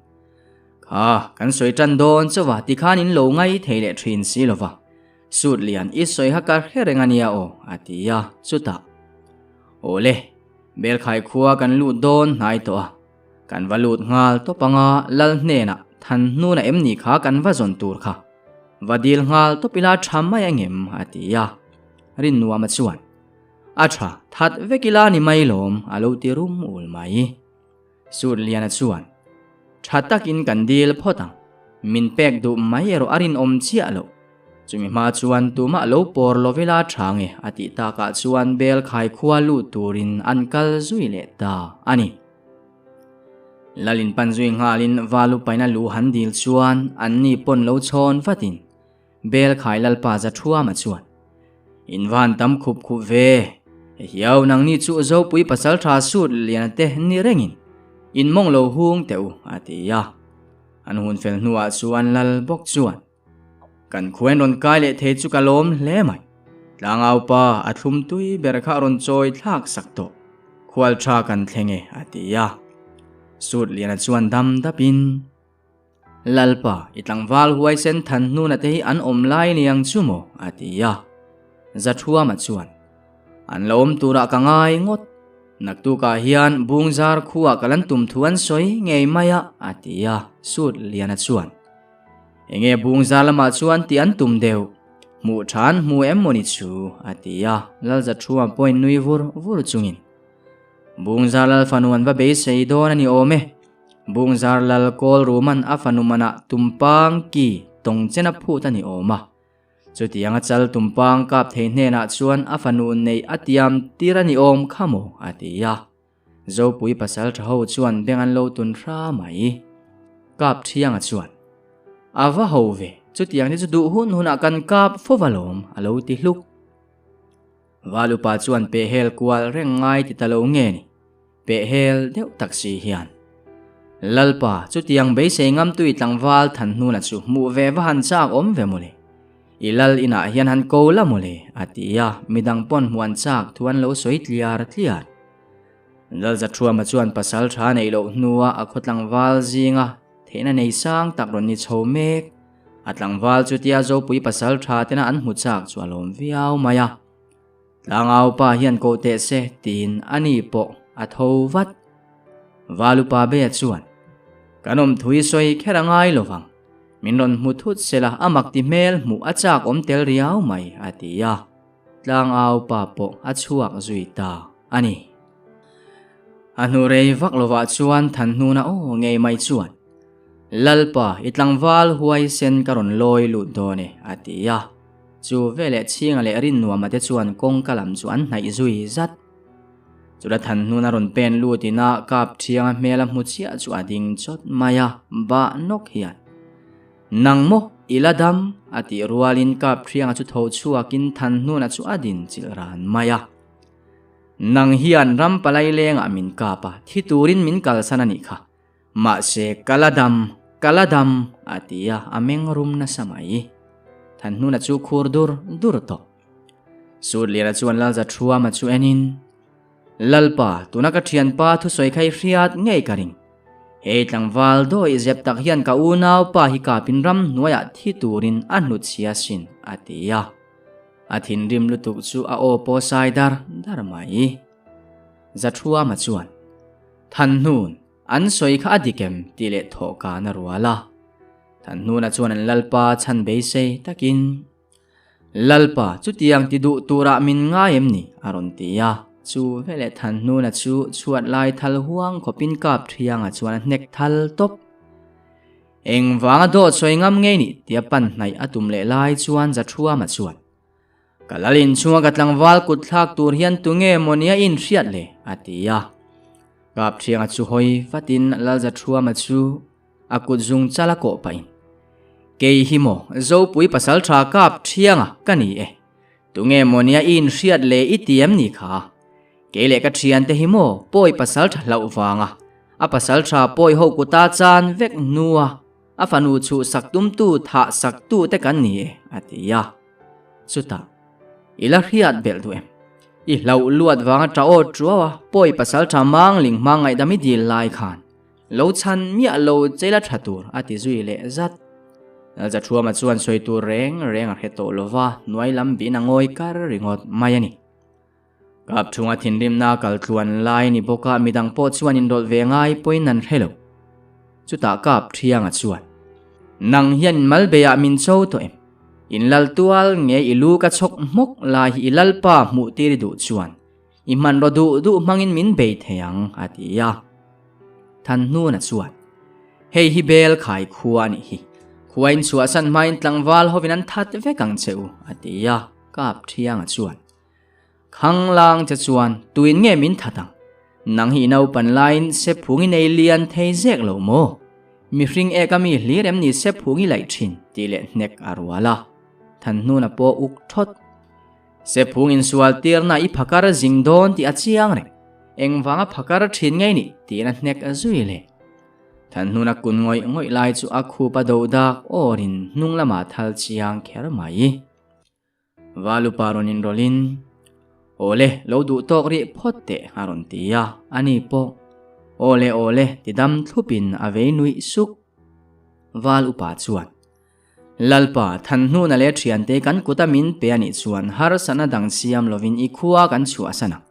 [SPEAKER 1] Kha, kan sawi tan dawn chauh a, tikhan in lo ngai thei leh thin si lo va, Sut lian i sawi kha ka hre reng a nia aw, a ti a, chutah, Aw le, Belkhai khua kan lut dawn hnai tawh a, kan va lut nghal tawp anga Lal hnenah than hnuna em ni kha kan va zawn tur kha, va dil nghal tawp ila tha mai angem, a ti a, Rinnuama chuan, A tha that vek ila ni mai lawm a lo ti rum ul mai. Sutliana chuan, Tha takin kan dil phawt ang, min pek duh mai erawh a rinawm chiah loh. Chumi hma chuan tumah lo pawr lo ila tha nge a tih takah chuan bel khai khua lut turin an kal zui leh ta a ni. Lalin pan zui nghalin Valu paina lu han dil chuan anni pawn lo chhawn vatin Bel khai Lalpa za thuama chuan, In van tam khup khup ve, hiau nangni chu Zopui pasal tha sut liana te ni rengin in mawng lo hung teh u, a ti a. An hun fel hnuah chuan Lal bawk chuan, Kan khuain rawn kai leh thei chu ka lawm hle mai. Tlangau pa a thlum tui ber kha rawn chawi thlak sak tawh, khual tha kan thleng e, a ti a. Sut liana chuan dam dapin, Lalpa, i tlangval huaisen than hnuna te hi an awm lai niang chu maw? a ti a. Zathuama chuan, An lo awm turah ka ngai ngawt. Naktukah hian Bungzar khuah ka lan tum thu an sawi ngei mai a, a ti a. Sut Liana chuan, Enge Bungzar lamah chuan tih an tum deuh? Hmuh tha an hmu em mawni chu? a ti a. Lal Zathuama pawhin nui vur vur chungin, Bungzar lal fanu an va beisei dawn a ni awm e. Bungzar lal kawl ruman a fanu manah tumpang ki tawng chen a phut a ni awm a. Chutiang a chal tumpang kap thei hnenah chuan a fanu neih a tiam tir a ni awm kha maw a ti a. Zopui pasal tha ho chuan beng an lo tun hra mai. Kap thianga chuan, A va ho ve, chutiang te chu duh hun hunah kan kap fo va lawm a lo ti hluk. Valupa chuan pehhel kual reng ngai ti ta lo nge ni? Pehhel deuh tak si hian. Lalpa, chutiang beisei ngamtui tlangval than hnuna chu hmuh ve va han chak awm ve mawle. I lal inah hian han ko la mawle, a ti a, midang pawn hmuh an chak thu an lo sawi tliar tliar. Lalzathuama chuan pasal tha neih loh hnua a khaw tlangval zinga theihna nei sang tak rawn ni chho mek. A tlangval chutia Zopui pasal tha tena an hmu chak chu a lawm viau mai a. Tlangau pa hian koh teh se tiin a ni pawh a tho vat. Valupa Beia chuan, Kan awm thui sawi kher a ngai lo vang. Min rawn hmu thut sela a mak ti hmel hmuh a chak awm tel riau mai, a ti a. Tlangau pa pawh a chhuak zui ta a ni. A hnu rei vak lovah chuan Thanhnuna aw ngei mai chuan, Lalpa, i tlangval huaisen ka rawn lawi lut dawn e, a ti a. Chu veleh chhinga leh rinnuama te chuan kawngka lam chu an hnaih zui zat. Chula than hnun a rawn pen lut in a kap thianga hmel a hmu chiah chu a ding chawt mai a, bah nawk hian, Nang maw, i la dam? a tih rualin kap thianga chu tho chhuakin than hnuna chu a din chilh ran mai a. Nang hian ram palai lengah min kap a, thi turin min kalsan a nih kha. Mahse, ka la dam, ka la dam, a ti a, a meng rum nasa mai. Thanhnuna chu khur dur dur tawh. Sutliana chuan Lalza Thuama chu enin, Lalpa, tuna ka thianpa thusawi kha i hriat ngei ka ring. Hei tlangval dawi zep tak hian ka unaupa hi kapin ram hnuaiah thi turin a hnutchhia sin, a ti a. A thinrim lutuk chu a aw pawh sai dar dar mai. Zathuama chuan, Thanhnun, an sawi kha a dik em? tih leh thawh kan a rual a. Thanhnuna chuan an Lalpa chhan beisei takin, Lalpa, chutiang ti duh turah min ngai em ni? a rawn ti a. Chu veleh Thanhnuna chu chhuat lai thal huang khawpin kap thianga chuan a hnek thal tawp. Engvanga dawt sawi ngam ngei nih tia pan hnaih a tum leh lai chuan Zathuama chuan, Ka lal inchhunga ka tlangval kut thlak tur hian tunge maw nia i inhriat le? a ti a. Kap thianga chu hawi vatin Lal Zathuama chu a kut zung chal a kawh pahin, Kei hi maw Zopui pasal tha kap thianga ka ni e. Tunge maw nia i inhriat le i ti em ni kha? Kei leh ka thiante hi maw pawi pasal tha hlauh vanga a pasal tha pawi ho kuta chan vek hnua a fanu chhuh sak tumtu thah sak tu te kan ni e a ti a. Chutah i la hriat belh duh em? I hlauh luat vanga ta aw tuau a pawi pasal tha mangling hma ngaihdam i dil lai khan lo chhan miah lo che la tha tur a ti zui leh zat. Lalzathuama chuan sawi tur reng reng a hre tawh lova hnuai lam bihin a ngawi kar ringawt mai a ni. Kap chhunga thinrimna kal tluan lai ni bawk a midang pawh chuan inrawlh ve ngai pawhin an hre lo. Chutah Kap Thianga chuan, Nang hian Malbeiah min cho tawh em? In lal tual nge i lu ka chhawk hmawk lai hi i lalpa hmuh tir i duh chuan i hmanraw duh duh hmangin min bei thei ang a ti a. Thanhnuna chuan, Hei hi bel khai khua a nih hi. Khuain chhuahsan hmain tlangval hovin an that vek ang che u a ti a. Kap Thianga chuan, Khanglang che chuan tuin nge min that ang? Nang hi i naupan laiin sephung i nei lian thei zek lo maw? Mihring eka mi hlir em ni sephung i laih thin tih leh hnek a rual a. Thanhnuna pawh uk thawt. Sephung insual tirna i phakar zing dawn tih a chiang reng. Engvanga phakar thin ngei nih tiin a hnek zui leh. Thanhnuna kun ngawih ngawih lai chu a khup a do dak awrin hnung lamah thal chiang kher mai. Valupa rawn inrawlhin, Awle, lo duh tawk rih phawt teh a rawn ti a, ani pawh, Awle, awle, ti dam thlupin a vei nuih suk. Val upa chuan, Lalpa, Thanhnuna leh thiante kan kuta min pe a nih chuan harsatna dang siam lovin i khua kan chhuahsan ang.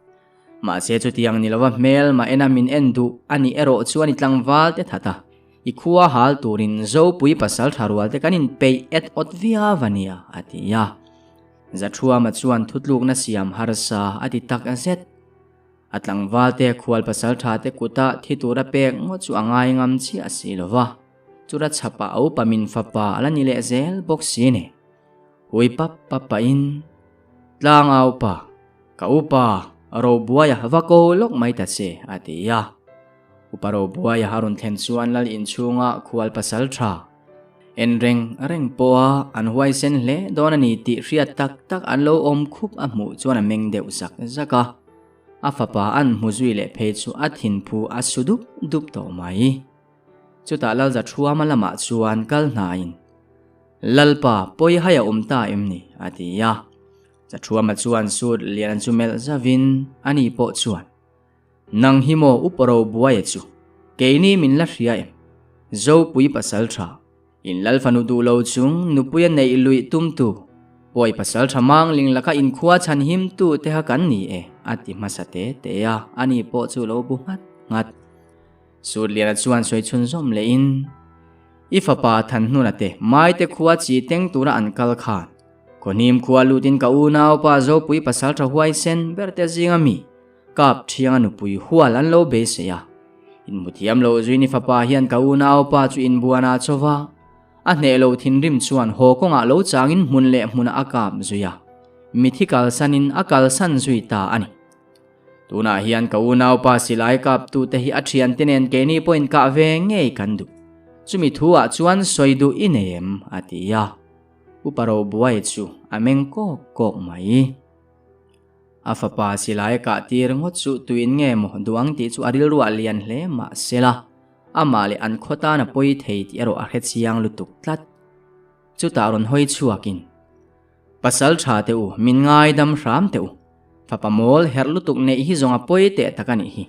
[SPEAKER 1] Mahse chutiang ni lova hmel mah ena min en duh a nih erawh chuan i tlangval te that a. I khua hal turin Zopui pasal tha rual te kan inpeih et awt viau a nia, a ti a. Zathuama chuan thutlukna siam harsa a ti tak zet. A tlangval te khual pasal tha te kuta thi tura pek ngawt chu a ngai ngam chiah si lo va, chura chhapa a upa min fapa a la ni leh zel bawk si ni. Hui pap pap pahin, Tlangau pa, ka upa, Robuaia va ko lawk mai ta che, a ti a. Upa Robuaia a rawn thlen chuan lal inchhunga khual pasal tha en reng reng pawha an huaisen hle dawn a ni tih hriat tak tak an lo awm khup a hmuh chuan a meng deuh zak zak a. A fapa an hmu zui leh phei chu a thinphu a su dup dup tawh mai. Chutah Lalzathuama lamah chuan kal hnaiin, Lalpa, pawi hai a awm ta em ni? a ti a. Zathuama chuan sut lian chu melh zavin ani pawh chuan, Nang hi maw Upa Robuaia chu keini min la hria em? Zopui pasal tha, in lal fanu duh lo chung nupuia neih luih tumtu, pawi pasal tha mangling laka inkhua chhan himtu te kha kan ni e, a ti hmasa te te a, ani pawh chu lo bu nghat nghat. Sutliana chuan sawi chhunzawm lehin, I fapa Thanhnuna te Maite khua chi teng tura an kal khan, Khawhnim khua lutin ka unaupa Zopui pasal tha huaisen ber te zinga mi, Kap thianga nupui hual an lo beisei a. Inhmu thiam loh zuini fapa hian ka unaupa chu inbuan a cho va. A hneh lo thinrim chuan haw kawngah lo changin hmun leh hmunah a kap zui a. Mithi kalsanin a kalsan zui ta a ni. Tunah hian ka unaupa silai kaptute hi a thiante nen keini pawhin kah ve ngei kan duh. Chumi thuah chuan sawi duh i nei em? a ti a. Upa Robuai chu a meng kawk kawk mai. A fapa silai a kah tir ngawt chu tuin nge maw duang tih chu a rilruah lian hle mah sela, amah leh an khaw tan a pawi thei tih erawh a hre chiang lutuk tlat. Chutah rawn hawi chhuakin, Pasal tha teh u, min ngaidam hram teh u. Fapa mawl herh lutuk neih hi zawng a pawi teh tak a nih hi.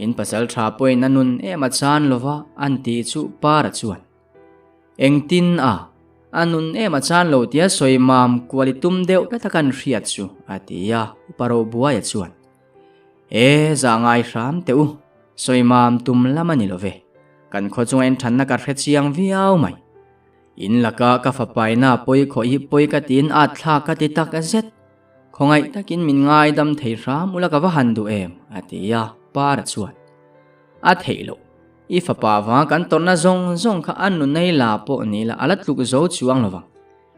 [SPEAKER 1] In pasal tha pawiin a nun em a chan lova an ti chu Para chuan, Engtin a? A nun em a chan lo tia sawi mam kual i tum deuh tlat a kan hriat chu, a ti a, Upa Robuaia chuan, E, zah ngai hram teh u, sawi mam tum lam a ni lo ve, kan khaw chunga enthanna ka hre chiang viau mai. In laka ka fapaina pawi khawih hi pawi ka tiin at thlak ka ti tak zet. Khawngaih takin min ngaidam thei hram ula ka va han duh em? a ti a, Para chuan, A theih loh. I fapa vanga kan tawrhna zawng zawng kha a nunei la pawh ni la a la tluk zo chuang lovang.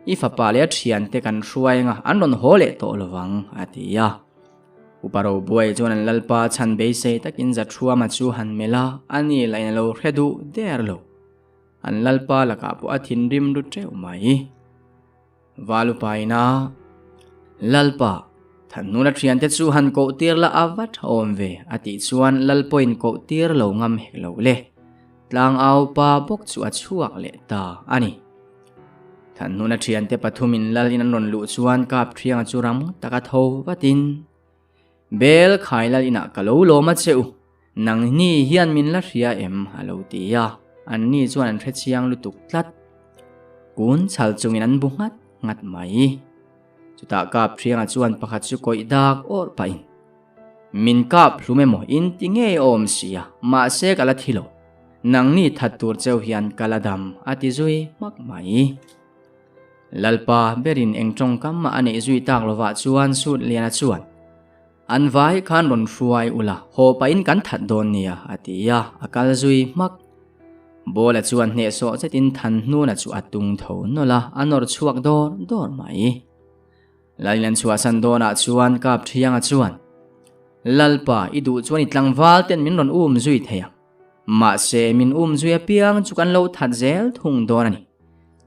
[SPEAKER 1] I fapa leh a thiante kan hruai anga an rawn haw leh tawh lovang, a ti a. Upa Robuai chuan an lalpa chhan beisei takin Zathuama chu han melh a, ani lahin a lo hre duh der lo. An lalpa lakah pawh a thinrim ru teuh mai. Valupaina, Lalpa, Thanhnuna thiante chu han koh tir la a va tha awm ve, a tih chuan Lalpawhin koh tir lo ngam hek lo le. Tlangau pa bawk chu a chhuak leh ta a ni. Thanhnuna thiante pathumin Lal in an rawn luh chuan Kapthianga chu ram taka tho vatin, Bel khai Lal inah ka lo lawm a che u, nangni hian min la hria em? a lo ti a, anni chuan an hrechiang lutuk tlat. Kun chhal chungin an bu nghat nghat mai. Chutah Kapthianga chuan pakhat chu kawih dak awrh pahin, Min kap hlum emaw in ti ngei awm sia, mahse ka la thi lo. Nangni that tur cheu hian ka la dam a ti zui hmak mai. Lalpa berin eng tawngkam mah a neih zui tak lovah chuan Sut Liana chuan, An vai khan rawn hruai ula, haw pahin kan that dawn nia, a ti a, a kal zui hmak. Bawla chuan hnehsawh zetin Thanhnuna chu a tung tho nawlh a, a nawr chhuak dawr dawr mai. Lalin an chhuahsan dawnah chuan Kapthianga chuan, Lalpa, i duh chuan i tlangval ten min rawn um zui thei ang. Mahse, min um zui apiang chu kan lo that zel thung dawn a ni.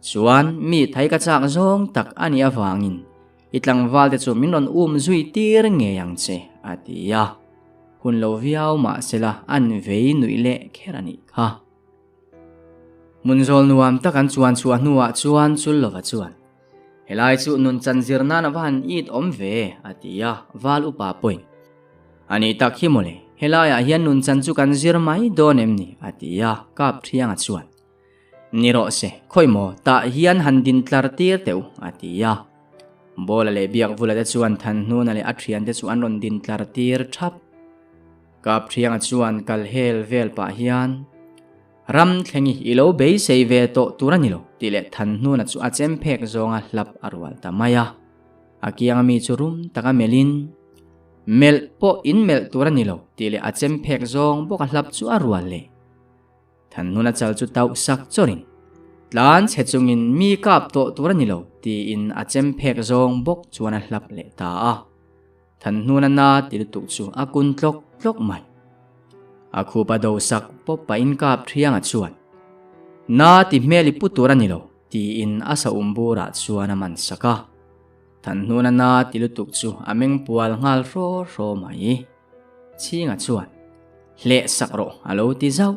[SPEAKER 1] Chuan, mi thai ka chak zawng tak a nih avangin i tlangval te chu min rawn um zui tir ngei ang che, a ti a. Hun lo viau mahsela an vei nuih leh kher a nih kha. Hmunzawl nuam tak an chuan chhuah hnuah chuan Chullova chuan, Helai chu nun chan zir nan a va han it awm ve, a ti a, Val upa pawhin, A nih tak hi mawle, helaiah hian nun chan chu kan zir mai dawn em ni? a ti a, Kapthianga chuan, Ni rawh se, khawi maw, tah hian han din tlar tir teh u, a ti a. Bawla leh Biakvula te chuan Thanhnuna leh a thiante chu an rawn din tlar tir thap. Kapthianga chuan kal hel vel pah hian, Ram thlengi i lo beisei ve tawh tur a ni lo, tih leh Thanhnuna chu a chem phek zawnga hlap a rual ta mai a. A kianga mi chu rum taka melhin, Melh pawh in melh tur a ni lo, tih leh a chem phek zawng bawk a hlap chu a rual leh. Thanhnuna chal chu tauh sak chawrin, Tlan chhe chungin mi kap tawh tur a ni lo, tiin a chem phek zawng bawk chuan a hlap leh ta a. Thanhnuna na ti lutuk chu a kun tlawk tlawk mai. A khup a do sak pawp pahin kap thianga chuan, Na ti hmel i pu tur a ni lo, tiin a sa um burah chuan a man sak a. Thanhnuna na ti lutuk chu a meng pual nghal hraw hraw mai. Chhinga chuan, Hleh sak rawh, a lo ti zauh.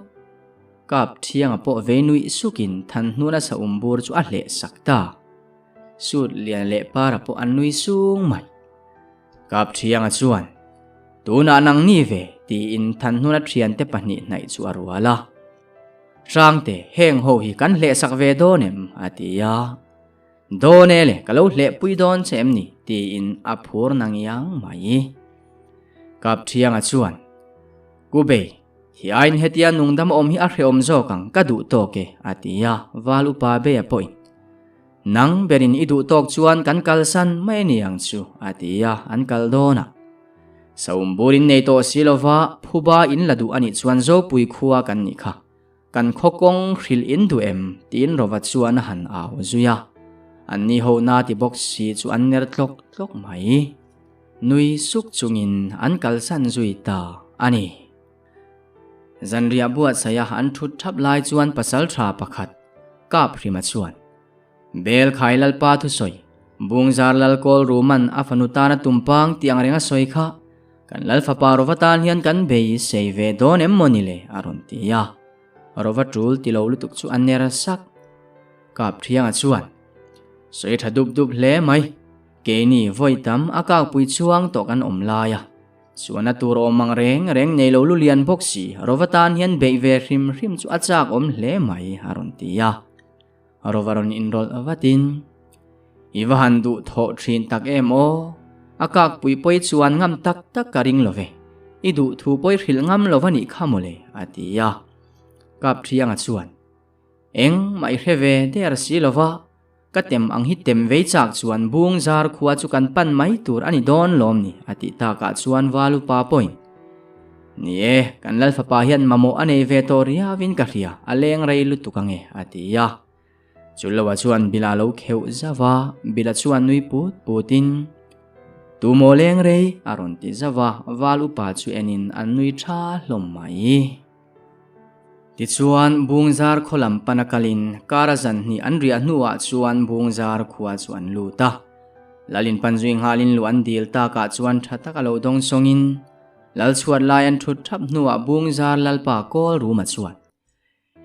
[SPEAKER 1] Kap thianga pawh vei nuih sukin Thanhnuna sa um bur chu a hleh sak ta. Sut lian leh para pawh an nui sung mai. Kapthianga chuan, Tunah nang ni ve, tiin Thanhnuna thiante pahnih hnaih chu a rual a. Hrangte, heng ho hi kan hlehsak ve dawn em? a ti a. Dawn e le, ka lo hlehpui dawn che em ni? tiin a phur nang iang mai. Kapthianga chuan, Kubei, hi aiin hetia nungdam awm hi a hrehawm zawk ang, ka duh tawk e, a ti a, Val upa Beia pawhin, Nang berin i duh tawk chuan kan kalsan mai a ni ang chu, a ti a, an kal dawn a. Saum bur in nei tawh si lova, phuba in la duh a nih chuan Zopui khua kan nih kha. Kan khaw kawng hrilh in duh em? tiin Rova chuan a han au zui a. An ni ho na ti bawk si chu an ner tlawk tlawk mai. Nui suk chungin an kalsan zui ta a ni. Zanriah buatsaih a an thut thap lai chuan pasaltha pakhat kap hrima chuan, Bel khai Lalpa thusawi, Bungzar Lal kawl ruman a fanu tana tumpang tih ang reng a sawi kha, kan Lal fapa Rova tan hian kan bei sei ve dawn em maw ni le? a rawn ti a. Rova tul ti lo lutuk chu a ner sak. Kap thianga chuan, Sawi tha dup dup hle mai, keini vawi tam a kakpui chuang tawh kan awm lai a, Chuan a tur awm ang reng reng nei lo lu lian bawk si, Rova tan hian beih ve hrim hrim chu a chak awm hle mai, a rawn ti a. Rova rawn inrawlh vatin, I va han duh thawh thin tak em aw, a kak pui pawi chuan ngam tak tak ka ring lo ve, i duh thu pawi hrilh ngam lo va nih kha mawle, a ti a. Kapthianga chuan, Eng mah i hre ve der si lo va. Ka tem ang hi tem vei chak chuan bung zar khua chu kan pan mai tur a ni dawn lawm ni a tih takah chuan Valupa pawhin Ni e, kan Lalfapa hian mamawh a nei ve tawh riauin ka hria, a leng rei lutuk ange a ti a. Chuloa chuan Bila lo kheuh zauh a, Bila chuan nui put putin Tu maw leng rei a rawn ti zauh a, Valupa chu enin an nui tha hlawm mai. Tichuan, Bungzar khaw lam pana kalin kara zan hnih an riah hnuah chuan Bungzar khua chu an lut a. Lalin pan zui nghalin lu an dil takah chuan tha taka lo dawng sawngin Lal chhuat lai an thut thap hnuah Bungzar Lalpa kawl ruma chuan,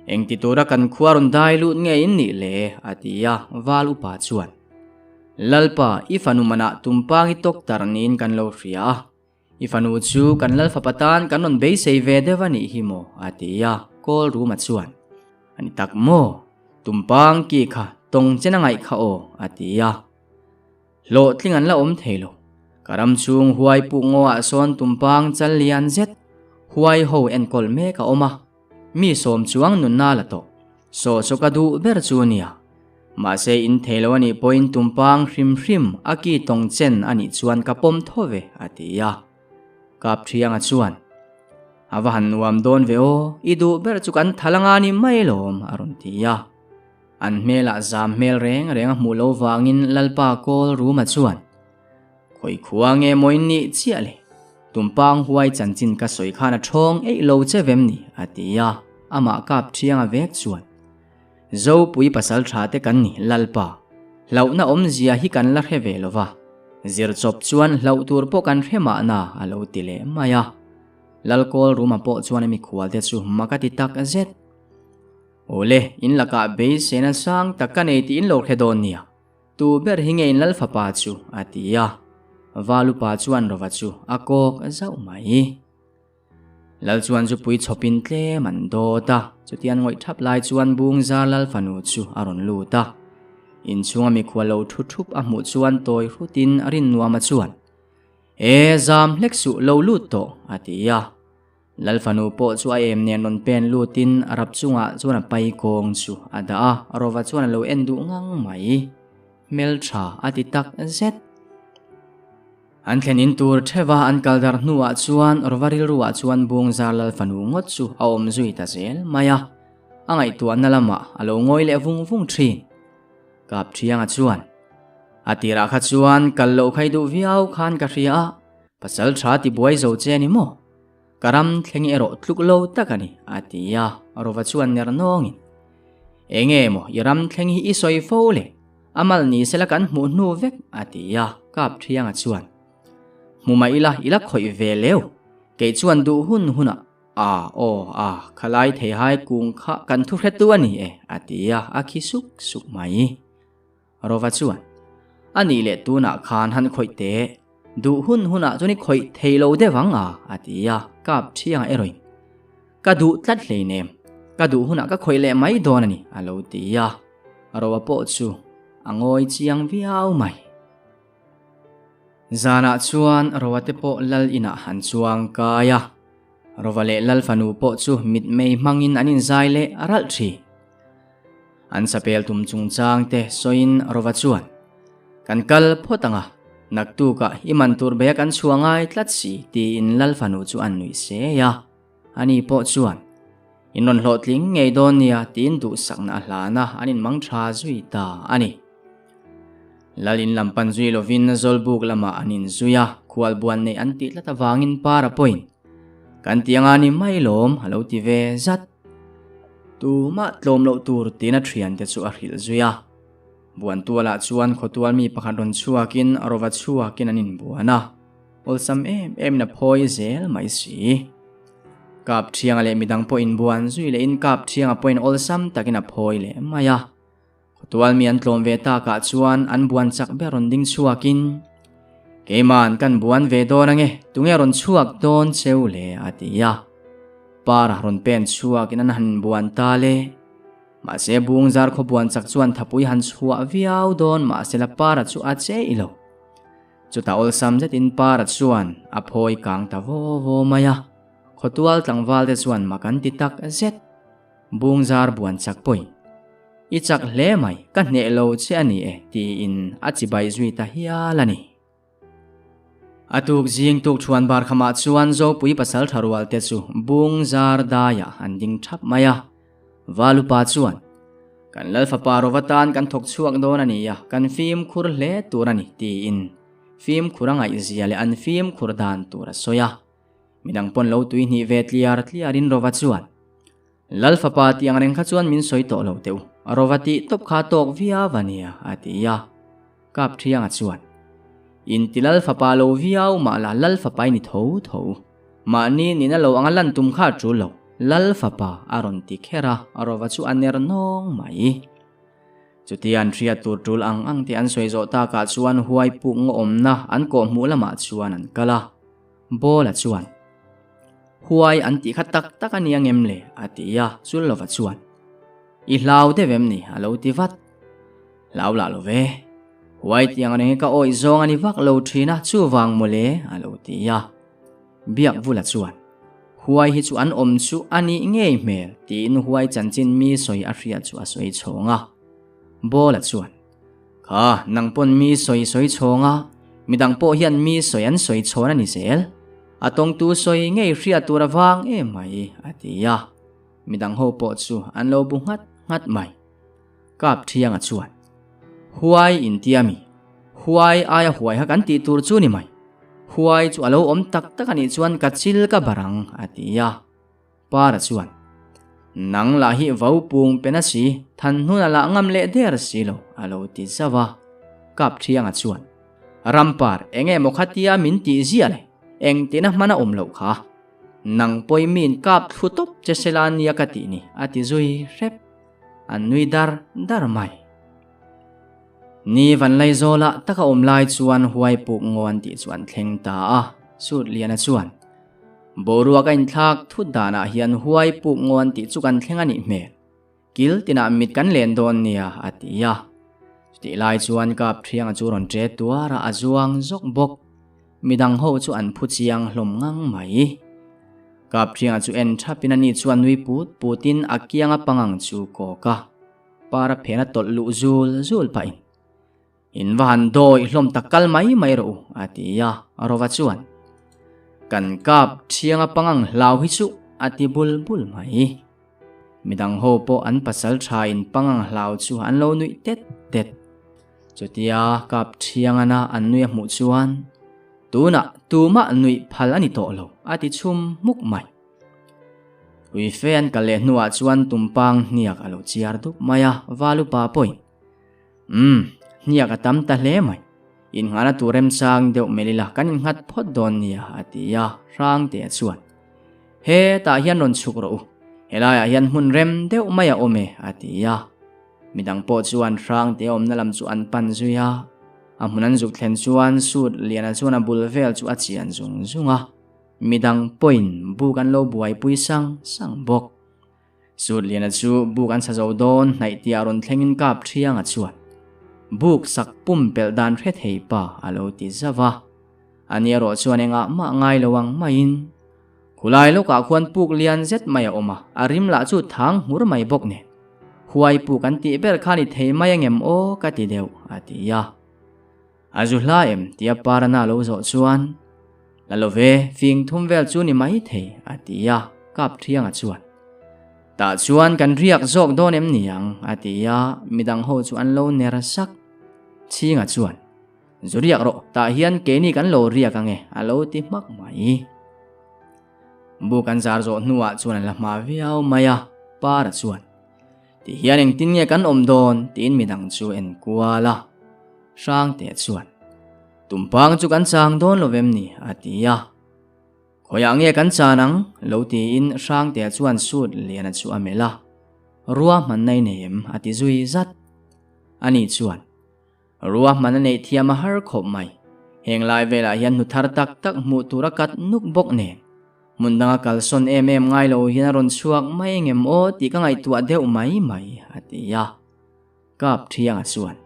[SPEAKER 1] Engti tura kan khua rawn dai lut nge in nih le? a ti a, Val upa chuan, Lalpa, i fanu manah tumpang i tawk tar niin kan lo hria a, I fanu chu kan lal fapa tan kan rawn beisei ve deuh a nih hi maw? a ti a, kawl ruma chuan, A ni tak maw? Tumpang ki kha tawng chen a ngaih kha aw, a ti a. Hlawhtling an la awm thei lo. Ka ram chhung huai puk ngaw ah sawn tumpang chal lian zet huai ho enkawl mek a awm a. Mi sawm chuang nunna la tawh. Saw saw ka duh ber chu a nia. Mahse in thei lo a nih pawhin tumpang hrim hrim a ki tawng chen a nih chuan ka pawm tho ve a ti a. Kapthianga chuan, A va han nuam dawn ve aw, i duh ber chu kan thal anga ni mai lawm a rawn ti a. An hmelah zam hmel reng reng a hmuh lo vangin Lalpa kawl ruma chuan, Khawi khua nge maw in nih chiah le? Tumpang huai chanchin ka sawi khan a thawng eih lo che vem ni? a ti a, amah kap thianga vek chuan, Zopui pasal tha te kan ni, Lalpa. Hlauhna awmzia hi kan la hre ve lo va, zir chawp chuan hlauh tur pawh kan hre mahna a lo ti leh mai a. Lalkawl ruma pawh chuan a mikhual te chu mak a ti tak zet. Awle, in lakah beiseina sang tak ka nei tih in lo hre dawn nia. Tu ber hi nge in lal fapa chu? a ti a. Valupa chuan Rova chu a kawk zauh mai. Lal chuan zupui chhawpin tlem an dawt a, chutian ngawih thap lai chuan Bungzar lal fanu chu a rawn lut a. Inchhunga mikhua lo thu thup a hmuh chuan tawi hrutin a rin nuama chuan, E, zam hlek suh lo lut tawh, a ti a. Lal fanu pawh chu a em nen rawn pen lutin a rap chungah chuan a pai kawng chu a dah a, Rova chuan a lo en duh ngang mai. Hmeltha a ti tak zet. An thlen in tur theuh a an kal dar hnuah chuan Rova rilruah chuan Bungzar Lal fanu ngawt chu a awm zui ta zel mai a, a ngaihtuahna lamah a lo ngawi leh vung vung thin. Kapthianga chuan, A tirah kha chuan kal loh khai duh viau khan ka hria a, pasal tha ti buai zo che a ni maw? Ka ram thleng erawh tluk lo tak a ni, a ti a, Rova chuan ner nawngin, Enge maw i ram thleng hi i sawi fo le? A mal ni sela kan hmuh hnu vek, a ti a, Kapthianga chuan, Hmu mah ila, i la khawih ve leu, kei chuan duh hun hunah A, aw, a, khalai theihai kung kha kan thu hretu a ni e, a ti a, a khi suk suk mai. Rova chuan, A nih leh tunah khan han khawih teh, duh hun hunah chuan i khawih thei lo deuh ang a, a ti a, kap thianga erawhin, Ka duh tlat hleinem, ka duh hunah ka khawih leh mai dawn a ni, a lo ti a, Rova pawh chu a ngawi chiang viau mai. Zanah chuan Roa te pawh lal inah han chuang kai a, Rova leh lal fanu pawh chu mitmei hmangin an inzai leh ralh thin. An sapel tum chungchang te sawiin Rova chuan, Kan kal phawt ang a, naktukah i man tur beh kan chhuah ngai tlat si tiin lal fanu chu an nuih se a. Ani pawh chuan, In rawn hlawhtling ngei dawn nia tiin duhsakna a hlan a, an inmang tha zui ta a ni. Lal in lam pan zui lovin Zawlbuk lamah an inzui a, khualbuan neih an tih tlat avangin Para pawhin, Kan ti anga ni mai lawm a lo ti ve zat. Tumah tlawm loh tur tiin a thiante chu a hrilh zui a. Buantualah chuan khawtual mi pakhat rawn chhuakin rova chhuakin an inbuan a, awlsam em emin a phawi zel mai si. Kapthianga leh midang pawh inbuan zui lehin Kapthianga pawhin awlsam takin a phawi leh mai a. Khawtual mi an tlawm ve takah chuan an buan chak ber rawn ding chhuakin, Keima'n kan buan ve dawn ange, tunge rawn chhuak dawn cheu le? a ti a. Para rawn pen chhuakin an han buan ta le. Mahse Bungzar khaw buan chak chuan thapui han chhuah viau dawn mahsela Para chu a che i lo. Chutah awlsam zetin Para chuan a phawi kang ta vaw vaw mai a. Khawtual tlangval te chuan mak an ti tak zet. Bungzar buan chak pawhin. I chak hle mai, ka hneh lo che a ni e, tiin a chibai zui ta hial a ni. A tuk zing tuk chhuan bar khamah chuan Zopui pasal tha rual te chu bung zar daiah an ding thap mai a. Valupa chuan, Kan Lal fapa Rova tan kan thawk chhuak dawn a ni a, kan fimkhur hle tur a ni, tiin fimkhur a ngaihzia leh an fimkhur dan tur a sawi a. Midang pawn lo tui hnih ve tliar tliarin Rova chuan, Lal fapa tih ang reng kha chuan min sawi tawh lo teh u, Rova tih tawp kha tawk viau a nia, a ti a. Kap Thianga chuan, In ti Lal fapa lo viau mah la Lal fapa i ni tho tho. Mahni nihna lo anga lan tum kha a tul lo, Lal fapa a rawn ti kher a, Rova chu a ner nawng mai. Chutia an hriat tur tul ang ang te an sawi zawh takah chuan huai puk ngawawmna an kawhhmuh lamah chuan an kal a. Bawla chuan, Huai an tih kha tak tak a ni ang em le? a ti a, Chullova chuan, I hlau deuh em ni? a lo ti vat. Hlau lah lo ve. Huai tih ang reng hi ka awih zawng a ni vak lo thin a, chuvang mawle, a lo ti a. Biakvula chuan, Huai hi chu an awm chu a nih ngei hmel, tiin huai chanchin mi sawi a hriat chu a sawi chhawng a. Bawla chuan, Kha, nang pawn mi sawi sawi chhawng a, midang pawh hian mi sawi an sawi chhawn a ni zel. A tawngtu sawi ngei hriat tur a vang em mai, a ti a. Midang ho pawh chu an lo bu nghat nghat mai. Kap Thianga chuan, Huai intia mi? Huai aia huai kha kan tih tur chu ni mai. Huai chu a lo awm tak tak a nih chuan ka chil ka bar ang, a ti a. Para chuan, Nang lah hi vo pung pen a si, than hnun a lah ngam leh der si lo, a lo ti zauh a. Kap Thianga chuan, Rampar, eng emaw khatia min tih ziah le, engtina hman a awm loh kha. Nang pawi min kap thlu tawp che sela nia ka tih ni, a ti zui hrep. An nui dar dar mai. Ni Vanlaizawla taka awm lai chuan huai puk ngawn tih chu an thleng ta a, Sutliana chuan, Boruak a inthlak thut danah hian huai puk ngawn tih chu kan thleng a nih hmel. Kil tinah mit kan len dawn nia, a ti a. Chutih lai chuan Kap Thianga chu rawn ṭe tuar a, a zuang zawk bawk. Midang ho chu an phu chiang hlawm ngang mai. Kap Thianga chu en thapin ani chuan nui put putin a kianga pangang chu kawk a, para phena tawlh luh zul zul pahin, In va han dawi hlawm tak kal mai mai rawh u, a ti a, Rova chuan, Kan kap thianga pangang hlau hi chu, a ti bul bul mai. Midang ho pawh an pasal tha in pangang hlau chu an lo nuih tet tet. Chutia kap thiangana an nui a hmuh chuan, Tunah tumah nuih phal a ni tawh lo, a ti chhum hmuk mai. Ui fe an kal leh hnuah chuan tumpang hniak a lo chiar dup mai a, Valupa pawhin, Umm, hniak a tam ta hle mai. Innghahna tur remchang deuh melh ila kan innghat phawt dawn nia, a ti a, Hrangtea chuan, Hetah hian rawn chhuk rawh u, helaiah hian hmun rem deuh mai a awm e, a ti a. Midang pawh chuan Hrangtea awmna lam chu an pan zui a, a hmun an zuk thlen chuan Sut Liana chuan a bul vel chu a chian zung zung a, midang pawhin buk an lo buaipui sang sang bawk. Sutliana chu buk an sa zo dawn hnaih tia rawn thlengin kap thianga chuan buk sak pumpelh dan hre thei pa a lo ti zauh a. Ani erawh chuan engah mah ngai lo ang maiin khulai lawkah khuan puk lian zet mai a awm a, a rim lah chu thang hmur mai bawk nen. Huai puk an tih ber kha ni thei mai angem aw ka ti deuh a ti a. A zu hla em tia Parana lo zawh chuan La lo ve, fing thum vel chu ni mai thei a ti a, kap thianga chuan Tah chuan kan riak zawk dawn em ni ang a ti a, midang ho chu an lo ner sak. Chhinga chuan Zu riak rawh, tah hian keini kan lo riak ange a lo ti hmak mai. Bu kan zar zawh hnuah chuan an la hma viau mai a, Para chuan Ti hian engtin nge kan awm dawn tiin midang chu en kual a. Hrangte chuan, Tumpang chu kan chang dawn lo vem ni? a ti a. Khawiah nge kan chan ang? lo tiin Hrangte chuan sut Liana chu a melh a. Ruahmanna i nei em? a ti zui zat. Ani chuan, Ruahmanna neih thiam a har khawp mai. Heng lai velah hian hnu thar tak tak hmuh tur a kat nuk bawk nen. Hmun danga kalsawn em em ngai lo hian a rawn chhuak mai engem aw tih ka ngaihtuah deuh mai mai, a ti a. Kap Thianga chuan,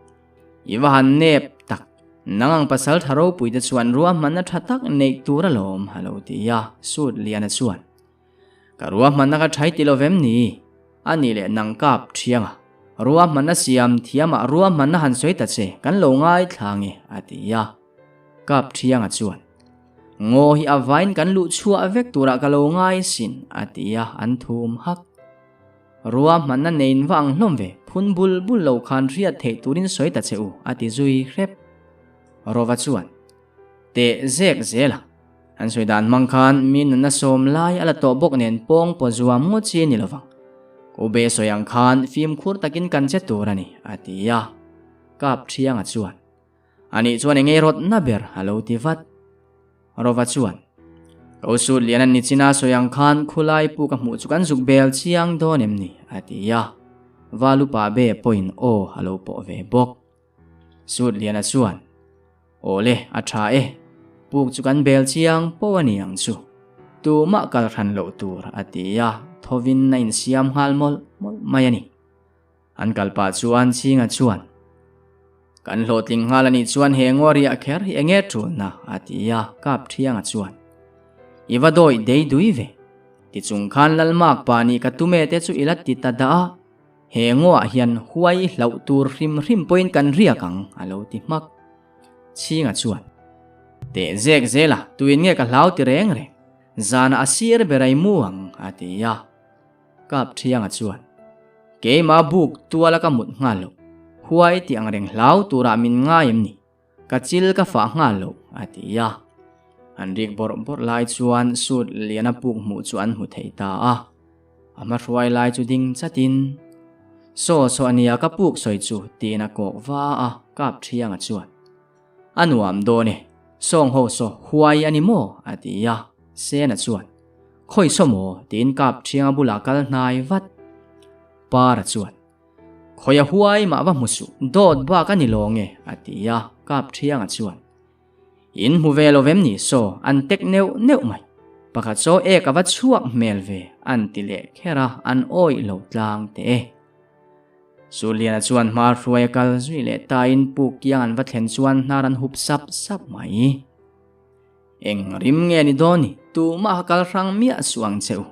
[SPEAKER 1] I va han nep tak, nang ang pasal tha ropui te chuan ruahmanna tha tak neih tur alawm, a lo ti a, Sut Liana chuan, Ka ruahmanna ka thai ti lovem ni? A nih leh nang Kap Thianga. Ruahmanna siam thiamah ruahmanna han sawi ta che, kan lo ngaithla nge, a ti a. Kap Thianga chuan, Ngaw hi a vain kan luh chhuah vek turah ka lo ngai sin, a ti a, an thum hak. Ruahmanna neiin va ang hlawm ve, phun bul bul lo khan hriat theih turin sawi ta che u, a ti zui hrep. Rova chuan, Teh zek zel a. An sawi dan hmang khan mi nunna sawm lai a la tawh bawk nen pawng paw zuam ngawt chi a ni lovang. Ko be sawi ang khan fimkhur takin kan che tur a ni, a ti a. Kap Thianga chuan, Anih chuan eng eirawtna ber a lo ti vat. Rova chuan, Ko sut lian an ni china sawi ang khan khulai pu ka hmuh chu kan zuk bel chiang dawn em ni? a ti a. Valupa be pawhin aw a lo pawh ve bawk. Sut liana chuan, Aw le, a tha e. Puk chu kan bel chiang pawh a ni ang chu. Tumah kal hran loh tur, a ti a, thovin a insiam nghal mawlh mawlh mai a ni. An kal pah chuan Chhinga chuan, Kan hlawhtling nghal a nih chuan he ngaw riah kher hi enge tulna? a ti a, Kap Thianga chuan, I va dawih dei dui ve. Tichung khan Lalmak pa nih ka tume te chu i la ti ta dah a, he ngawah hian huai hlauh tur hrim hrim pawhin kan riak ang, a lo ti hmak. Chhinga chuan, Teh zek zel a, tuin nge ka hlau ti reng reng, zanah a sir ber a i mu ang, a ti a. Kap Thianga chuan, Keimah buk tuala ka mut nghal loh, huai tih ang reng hlau turah min ngai em ni? Ka chil ka fah nghal loh, a ti a. An rik bawrh bawrh lai chuan suit liana puk hmuh chu an hmu thei ta a. A hmahruai lai chu ding chatin, Saw saw ania ka puk sawi chu, tiin a kawk va a, Kap Thianga chuan, A nuam dawn e, sawng ho saw huai a ni maw? a ti a, Sena chuan, Khawi saw maw? tiin kap thianga bulah kal hnai vat. Para chuan, Khawi a huai mah va hmu suh, dawt bak a ni lawng e, a ti a, kap thianga chuan, In hmu ve lo vem ni saw, an tek neuh neuh mai. Pakhat saw ek a va chhuak hmel ve, an ti leh kher a, an awih lo tlang teh e. Suliana chuan hma hruai a kal zui leh tain puk kiang an va thlen chuan hnar an hup sap sap mai. Eng rim nge ni dawn ni, tumah kal hrang miah suh ang che u.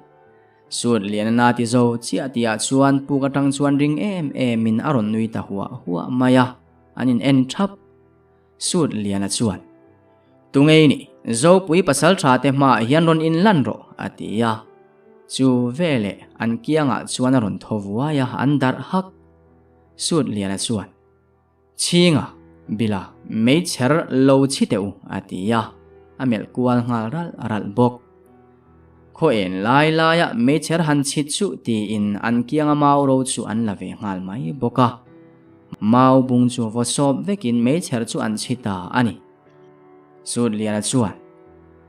[SPEAKER 1] Suliana na ti zo chiah tihah chuan puk atang chuan ring em em in a rawn nui ta huah huah mai a, an in en thap. Suliana chuan, Tungei ni, Zopui pasal tha te hmaah hian rawn in lan rawh, a ti a. Chu veleh an kiangah chuan a rawn thaw vuai a, an darh hak. Sutliana chuan, Chhinga, Bila, meichher lo chhi teh u, a ti a, a melh kual nghal ralh ralh bawk. Khaw en lai laia meichher han chhit chuh tiin an kianga mau ro chu an la ve nghal mai bawk a. Mau bung chu vaw sawp vekin meichher chu an chhi ta a ni. Sutliana chuan,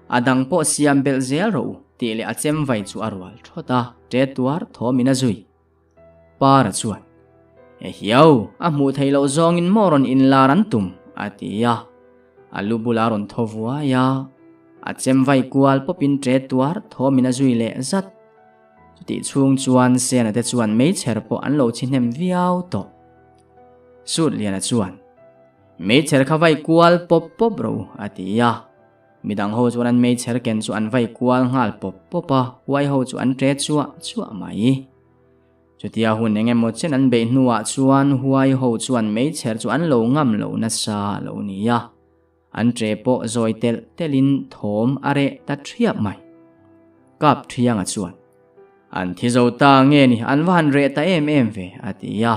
[SPEAKER 1] A dang pawh siam belh zel rawh u, tih leh a chem vai chu a rual thawt a, ṭe tuar thawmin a zui. Para chuan, E hiau, a hmuh theih loh zawngin maw rawn inlar an tum? a ti a. A lu bulah a rawn thaw vuai a, a chem vai kual pawpin ṭe tuar thawmin a zui leh zat. Chutih chhung chuan Sena te chuan meichher pawh an lo chhi hnem viau tawh. Sutliana chuan, Meichher kha vai kual pawp pawp rawh u, a ti a. Midang ho chuan an meichher ken chu an vai kual nghal pawp pawp a, huai ho chu an ṭe chuah chuah mai. Chutia hun eng emaw chen an beih hnuah chuan huai ho chuan meichher chu an lo ngam lo nasa a lo ni a. An ṭe pawh zawi telh telhin thawm a reh ta ṭhiap mai. Kap Ṭhianga chuan, An thi zo ta nge ni, an va han reh ta em em ve, a ti a.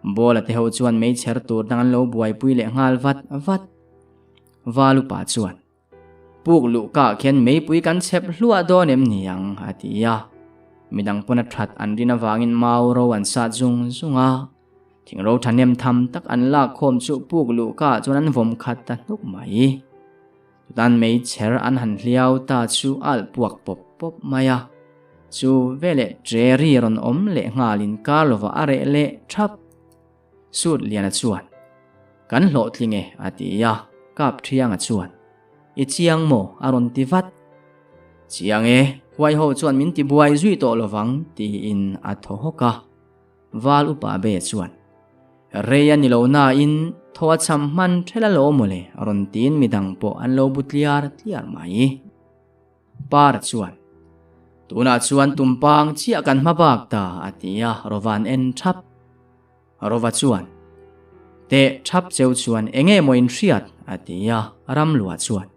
[SPEAKER 1] Bawla te ho chuan meichher tur dang an lo buaipui leh nghal vat vat. Valupa chuan, Puk luh kah khian meipui kan chhep hluah dawn em ni ang, a ti a. Midang pawn a that an rin avangin mau ro an sat zung zung a. Thing ro thahnem tham tak an lak khawm chu puk luh kah chuan an vawm khat ta hnuk mai. Chutan meichher an han hliau ta chu a alh puak pawp pawp mai a. Chu veleh ṭe ri rawn awm leh nghalin kar lovah a reh leh ṭhap. Sut Liana chuan, Kan hlawhtling e, a ti a. Kap Ṭhianga chuan, I chiang maw? a rawn ti vat. Chiang e, huai ho chuan min ti buai zui tawh lovang, tiin a thaw hawk a. Val upa be chuan, Rei a ni lo nain thaw a cham hman ṭhel a lo mawle, rawn tiin midang pawh an lo bu tliar tliar mai. Para chuan, Tunah chuan tumpang chiah kan hma bak ta, a ti a, Rovan en ṭhap. Rova chuan, Teh thap cheu chuan enge maw in hriat? a ti a, Ramlua chuan,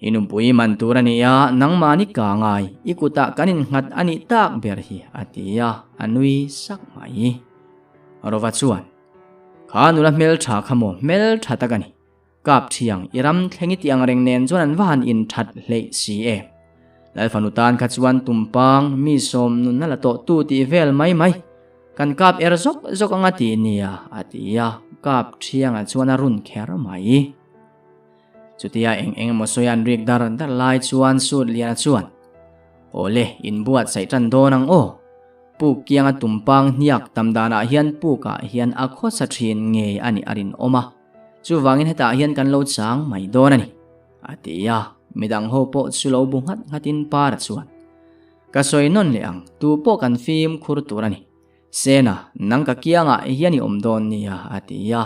[SPEAKER 1] I nupui man tur a ni a, nangmahni ka ngai, i kutah kan innghat a nih tak ber hi, a ti a, a nui sak mai. Rova chuan, Kha nula hmeltha kha maw hmeltha tak a ni. Kap thiang, i ram thleng i tih ang reng nen chuan an va han inthat hleih si e. Lalfanu tan kha chuan tumpang, mi sawm nunna la tawh tu tih vel mai mai. Kan kap er zawk zawk anga tih nia, a ti a, kap thiangah chuan a run kher mai. Chutia eng eng emaw sawi an rik dar dar lai chuan Sut Liana chuan, Awle, inbuatsaih tan dawn ang aw. Puk kianga tumpang hniak tam danah hian pukah hian a khawsa thin ngei a nih a rinawm a. Chuvangin hetah hian kan lo chang mai dawn a ni, a ti a. Midang ho pawh chu lo bu nghat nghatin Para chuan, Ka sawi nawn leh ang, tu pawh kan fimkhur tur a ni. Sena, nang ka kiangah hian i awm dawn nia, a ti a.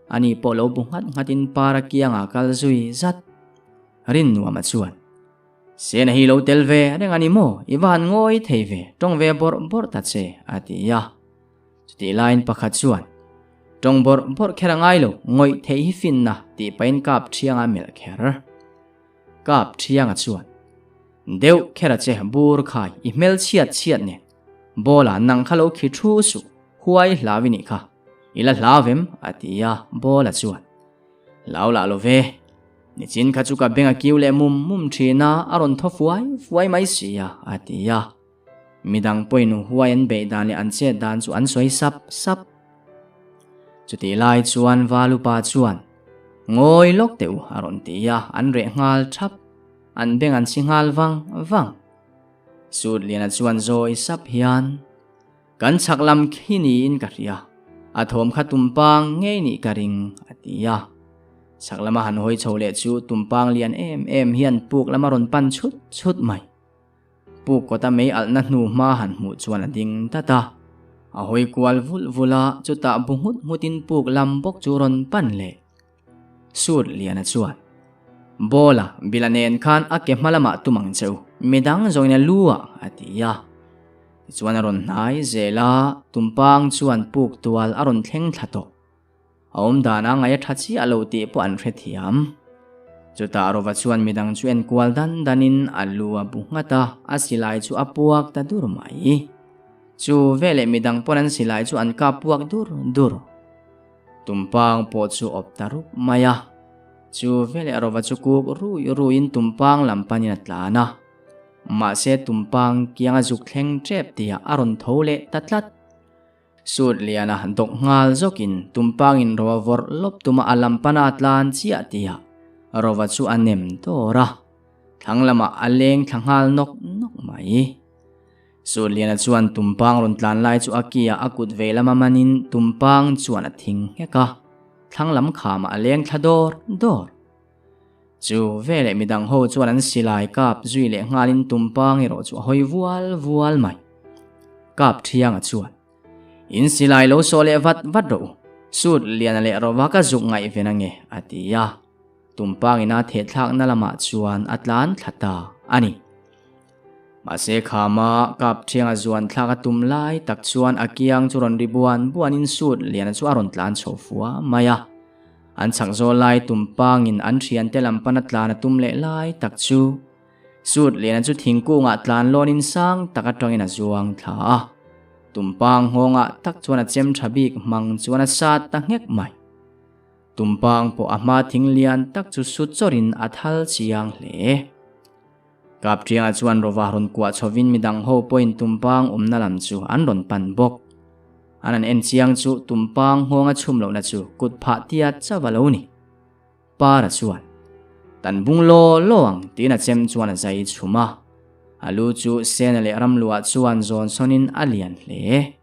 [SPEAKER 1] Ani pawh lo bu nghat nghatin Para kiangah kal zui zat. Rinnuama chuan, Sena hi lo tel ve reng a ni maw? I va han ngawi thei ve, tawng ve bawrh bawrh ta che, a ti a. Chutih laiin pakhat chuan, Tawng bawrh bawrh kher a ngai lo, ngawih theih hi finna, tih pahin kap thianga melh kher. Kap thianga chuan, Deuh kher a che, bur khai, i hmel chhiat chhiat nen. Bawla nang kha lo khi thu suh, huai hlau i nih kha. I la hlau em? a ti a, Bawla chuan, Hlau lah lo ve. Nichin kha chu ka beng a kiu leh mum mum thin a, a rawn thaw fuai fuai mai si a, a ti a. Midang pawhin huai an beih dan leh an chet dan chu an sawi sap sap. Chutih lai chuan Valupa chuan, Ngawi lawk teh u, a rawn ti a, an reh nghal thap. An beng an si nghal vang vang. Sutliana chuan zawi sap hian, Kan chhak lam khi niin ka hria, a thawm kha tumpang ngei nih ka ring, a ti a. Chhak lama han hawi chho leh chu tumpang lian em em hian puk lama rawn pan chhut chhut mai. Puk kawta mei alhna hnu hma han hmuh chuan a ding dat a. A hawi kual vulh vulh a, chutah bu nghut nghutin puk lam bawk chu rawn pan leh. Sut Liana chuan, Bawla, Bila nen khan a ke hma lamah tum ang che u, midang zawngin a lu ah, a ti a. Tichuan a rawn hnai zel a, tumpang chuan puk tual a rawn thleng thla tawh. A awm dan a ngaih a tha chiah lo tih pawh an hrethiam. Chutah Rova chuan midang chu enkual dan danin a lu a bu nghat a, a silai chu a puak ta dur mai. Chu veleh midang pawn an silai chu an kap puak dur dur. Tumpang pawh chu awp ta rup mai a. Chu veleh Rova chu kuk rui ruiin tumpang lam panin a tlan a. Mahse tumpang kianga zuk thleng tep tihah a rawn tho leh ta tlat. Sut liana dawk nghal zawkin tumpangin Rova vawrh lawp tuma a lam pana a tlan chiah tihah Rova chu a nem dawr a, thlang lamah a leng thla nghal nawk nawk mai. Sut liana chuan tumpang rawn tlan lai chu a kia a kut vei lama manin tumpang chuan a thing nghek a, thlang lam khamah a leng thla dawr dawr. Chu veleh midang ho chuan an silai kap zui leh nghalin tumpang erawh chu a hawi vual vual mai. Kap thianga chuan, In silai lo sawh leh vat vat rawh u, Sut Liana leh Rova ka zuk ngaihven ange, a ti a. Tumpang ina thehthlakna lamah chuan a tlan thla ta a ni. Mahse khama kap thianga zuan thlak a tum lai tak chuan a kiang chu rawn ri buan buanin Sut Liana chu a rawn tlan chho fua mai a. An chhak zawl lai tumpangin an thiante lam pana tlan a tum leh lai tak chu Sut Liana chu thingkungah tlan lawnin sang tak atangin a zuang thla a. Tumpang nghawngah tak chuan a chem tha bik hmang chuan a sat ta nghek mai. Tumpang pawh a hma thing lian tak chu sut chawrin a thal chiang hle. Kapṭiangah chuan Rova rawn kuah chhovin midang ho pawhin tumpang awmna lam chu an rawn pan bawk. An han en chiang chu tumpang nghawnga chhum lohna chu kut phah tiat chauh a lo ni. Para chuan, Tan bung law law ang tiin a chem chuan a zai chhum a. A lu chu Sena leh Ramluah chuan zawn sawnin a lian hle.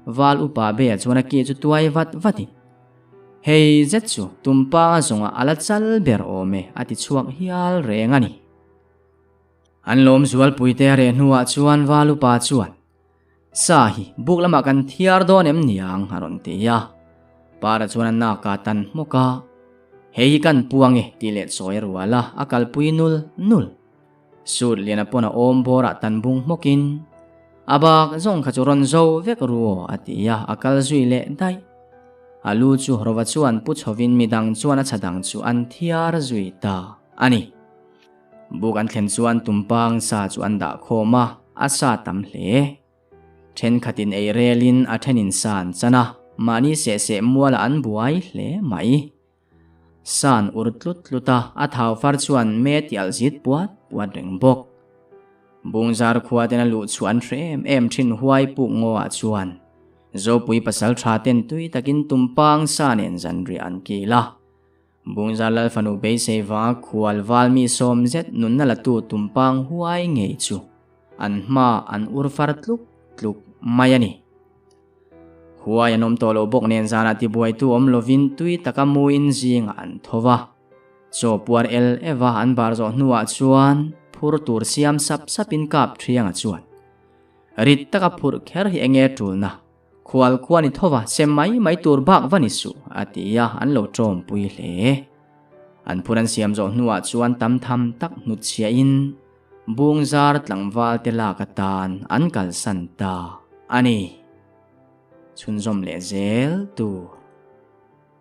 [SPEAKER 1] Val upa Beia chuan a ki chu tuai vat vatin, Hei zet chu tumpanga zawngah a la chal ber awm e, a ti chhuak hial reng a ni. An lawm zualpuite a reh hnuah chuan Val upa chuan, Sa hi buk lamah kan thiar dawn em niang? a rawn ti a. Para chuan a nak a tan hmawk a, Hei hi kan puang e tih leh chawi a rual a, a kalpui nul nul. Sut Liana pawn a awm bawrah tan bung hmawkin. A bak zawng kha chu rawn zo vek ru aw a ti a, a kal zui leh daih. A lu chu Rova chuan pu chhovin midang chuan a chha dang chu an thiar zui ta a ni. Buk an thlen chuan tumpang sa chu an dah khawm a, a sa tam hle. Thenkhatin ei relin a thenin sa an chan a, mahni seh seh mualah an buai hle mai. San ur tlut tlut a, a thau far chuan me tial zit puat puat reng bawk. Bungzar khua ten a luh chhuah an hre em em thin huai puk ngaw ah chuan Zopui pasal tha ten tui takin tumpang sa nen zanriah an kil a. Bungzar Lalfanu beisei vanga khual val mi sawm zet nunna la tu tumpang huai ngei chu an hma an ur far tluk tluk mai a ni. Huai an awm tawh loh bawk nen zanah tibuaitu awm lovin tui taka muin zingah an tho va. Chaw puar el eva an bar zawh hnuah chuan phur tur siam sap sapin kap thianga chuan rit taka phurh kher hi enge tulna khual khuan i tho va sem mai mai tur bak va ni suh a ti a an lo tawmpui hle. An phur an siam zawh hnuah chuan tam tham tak hnutchhiahin Bungzar tlangval te lak atan an kalsan ta a ni. Chhunzawm leh zel tur.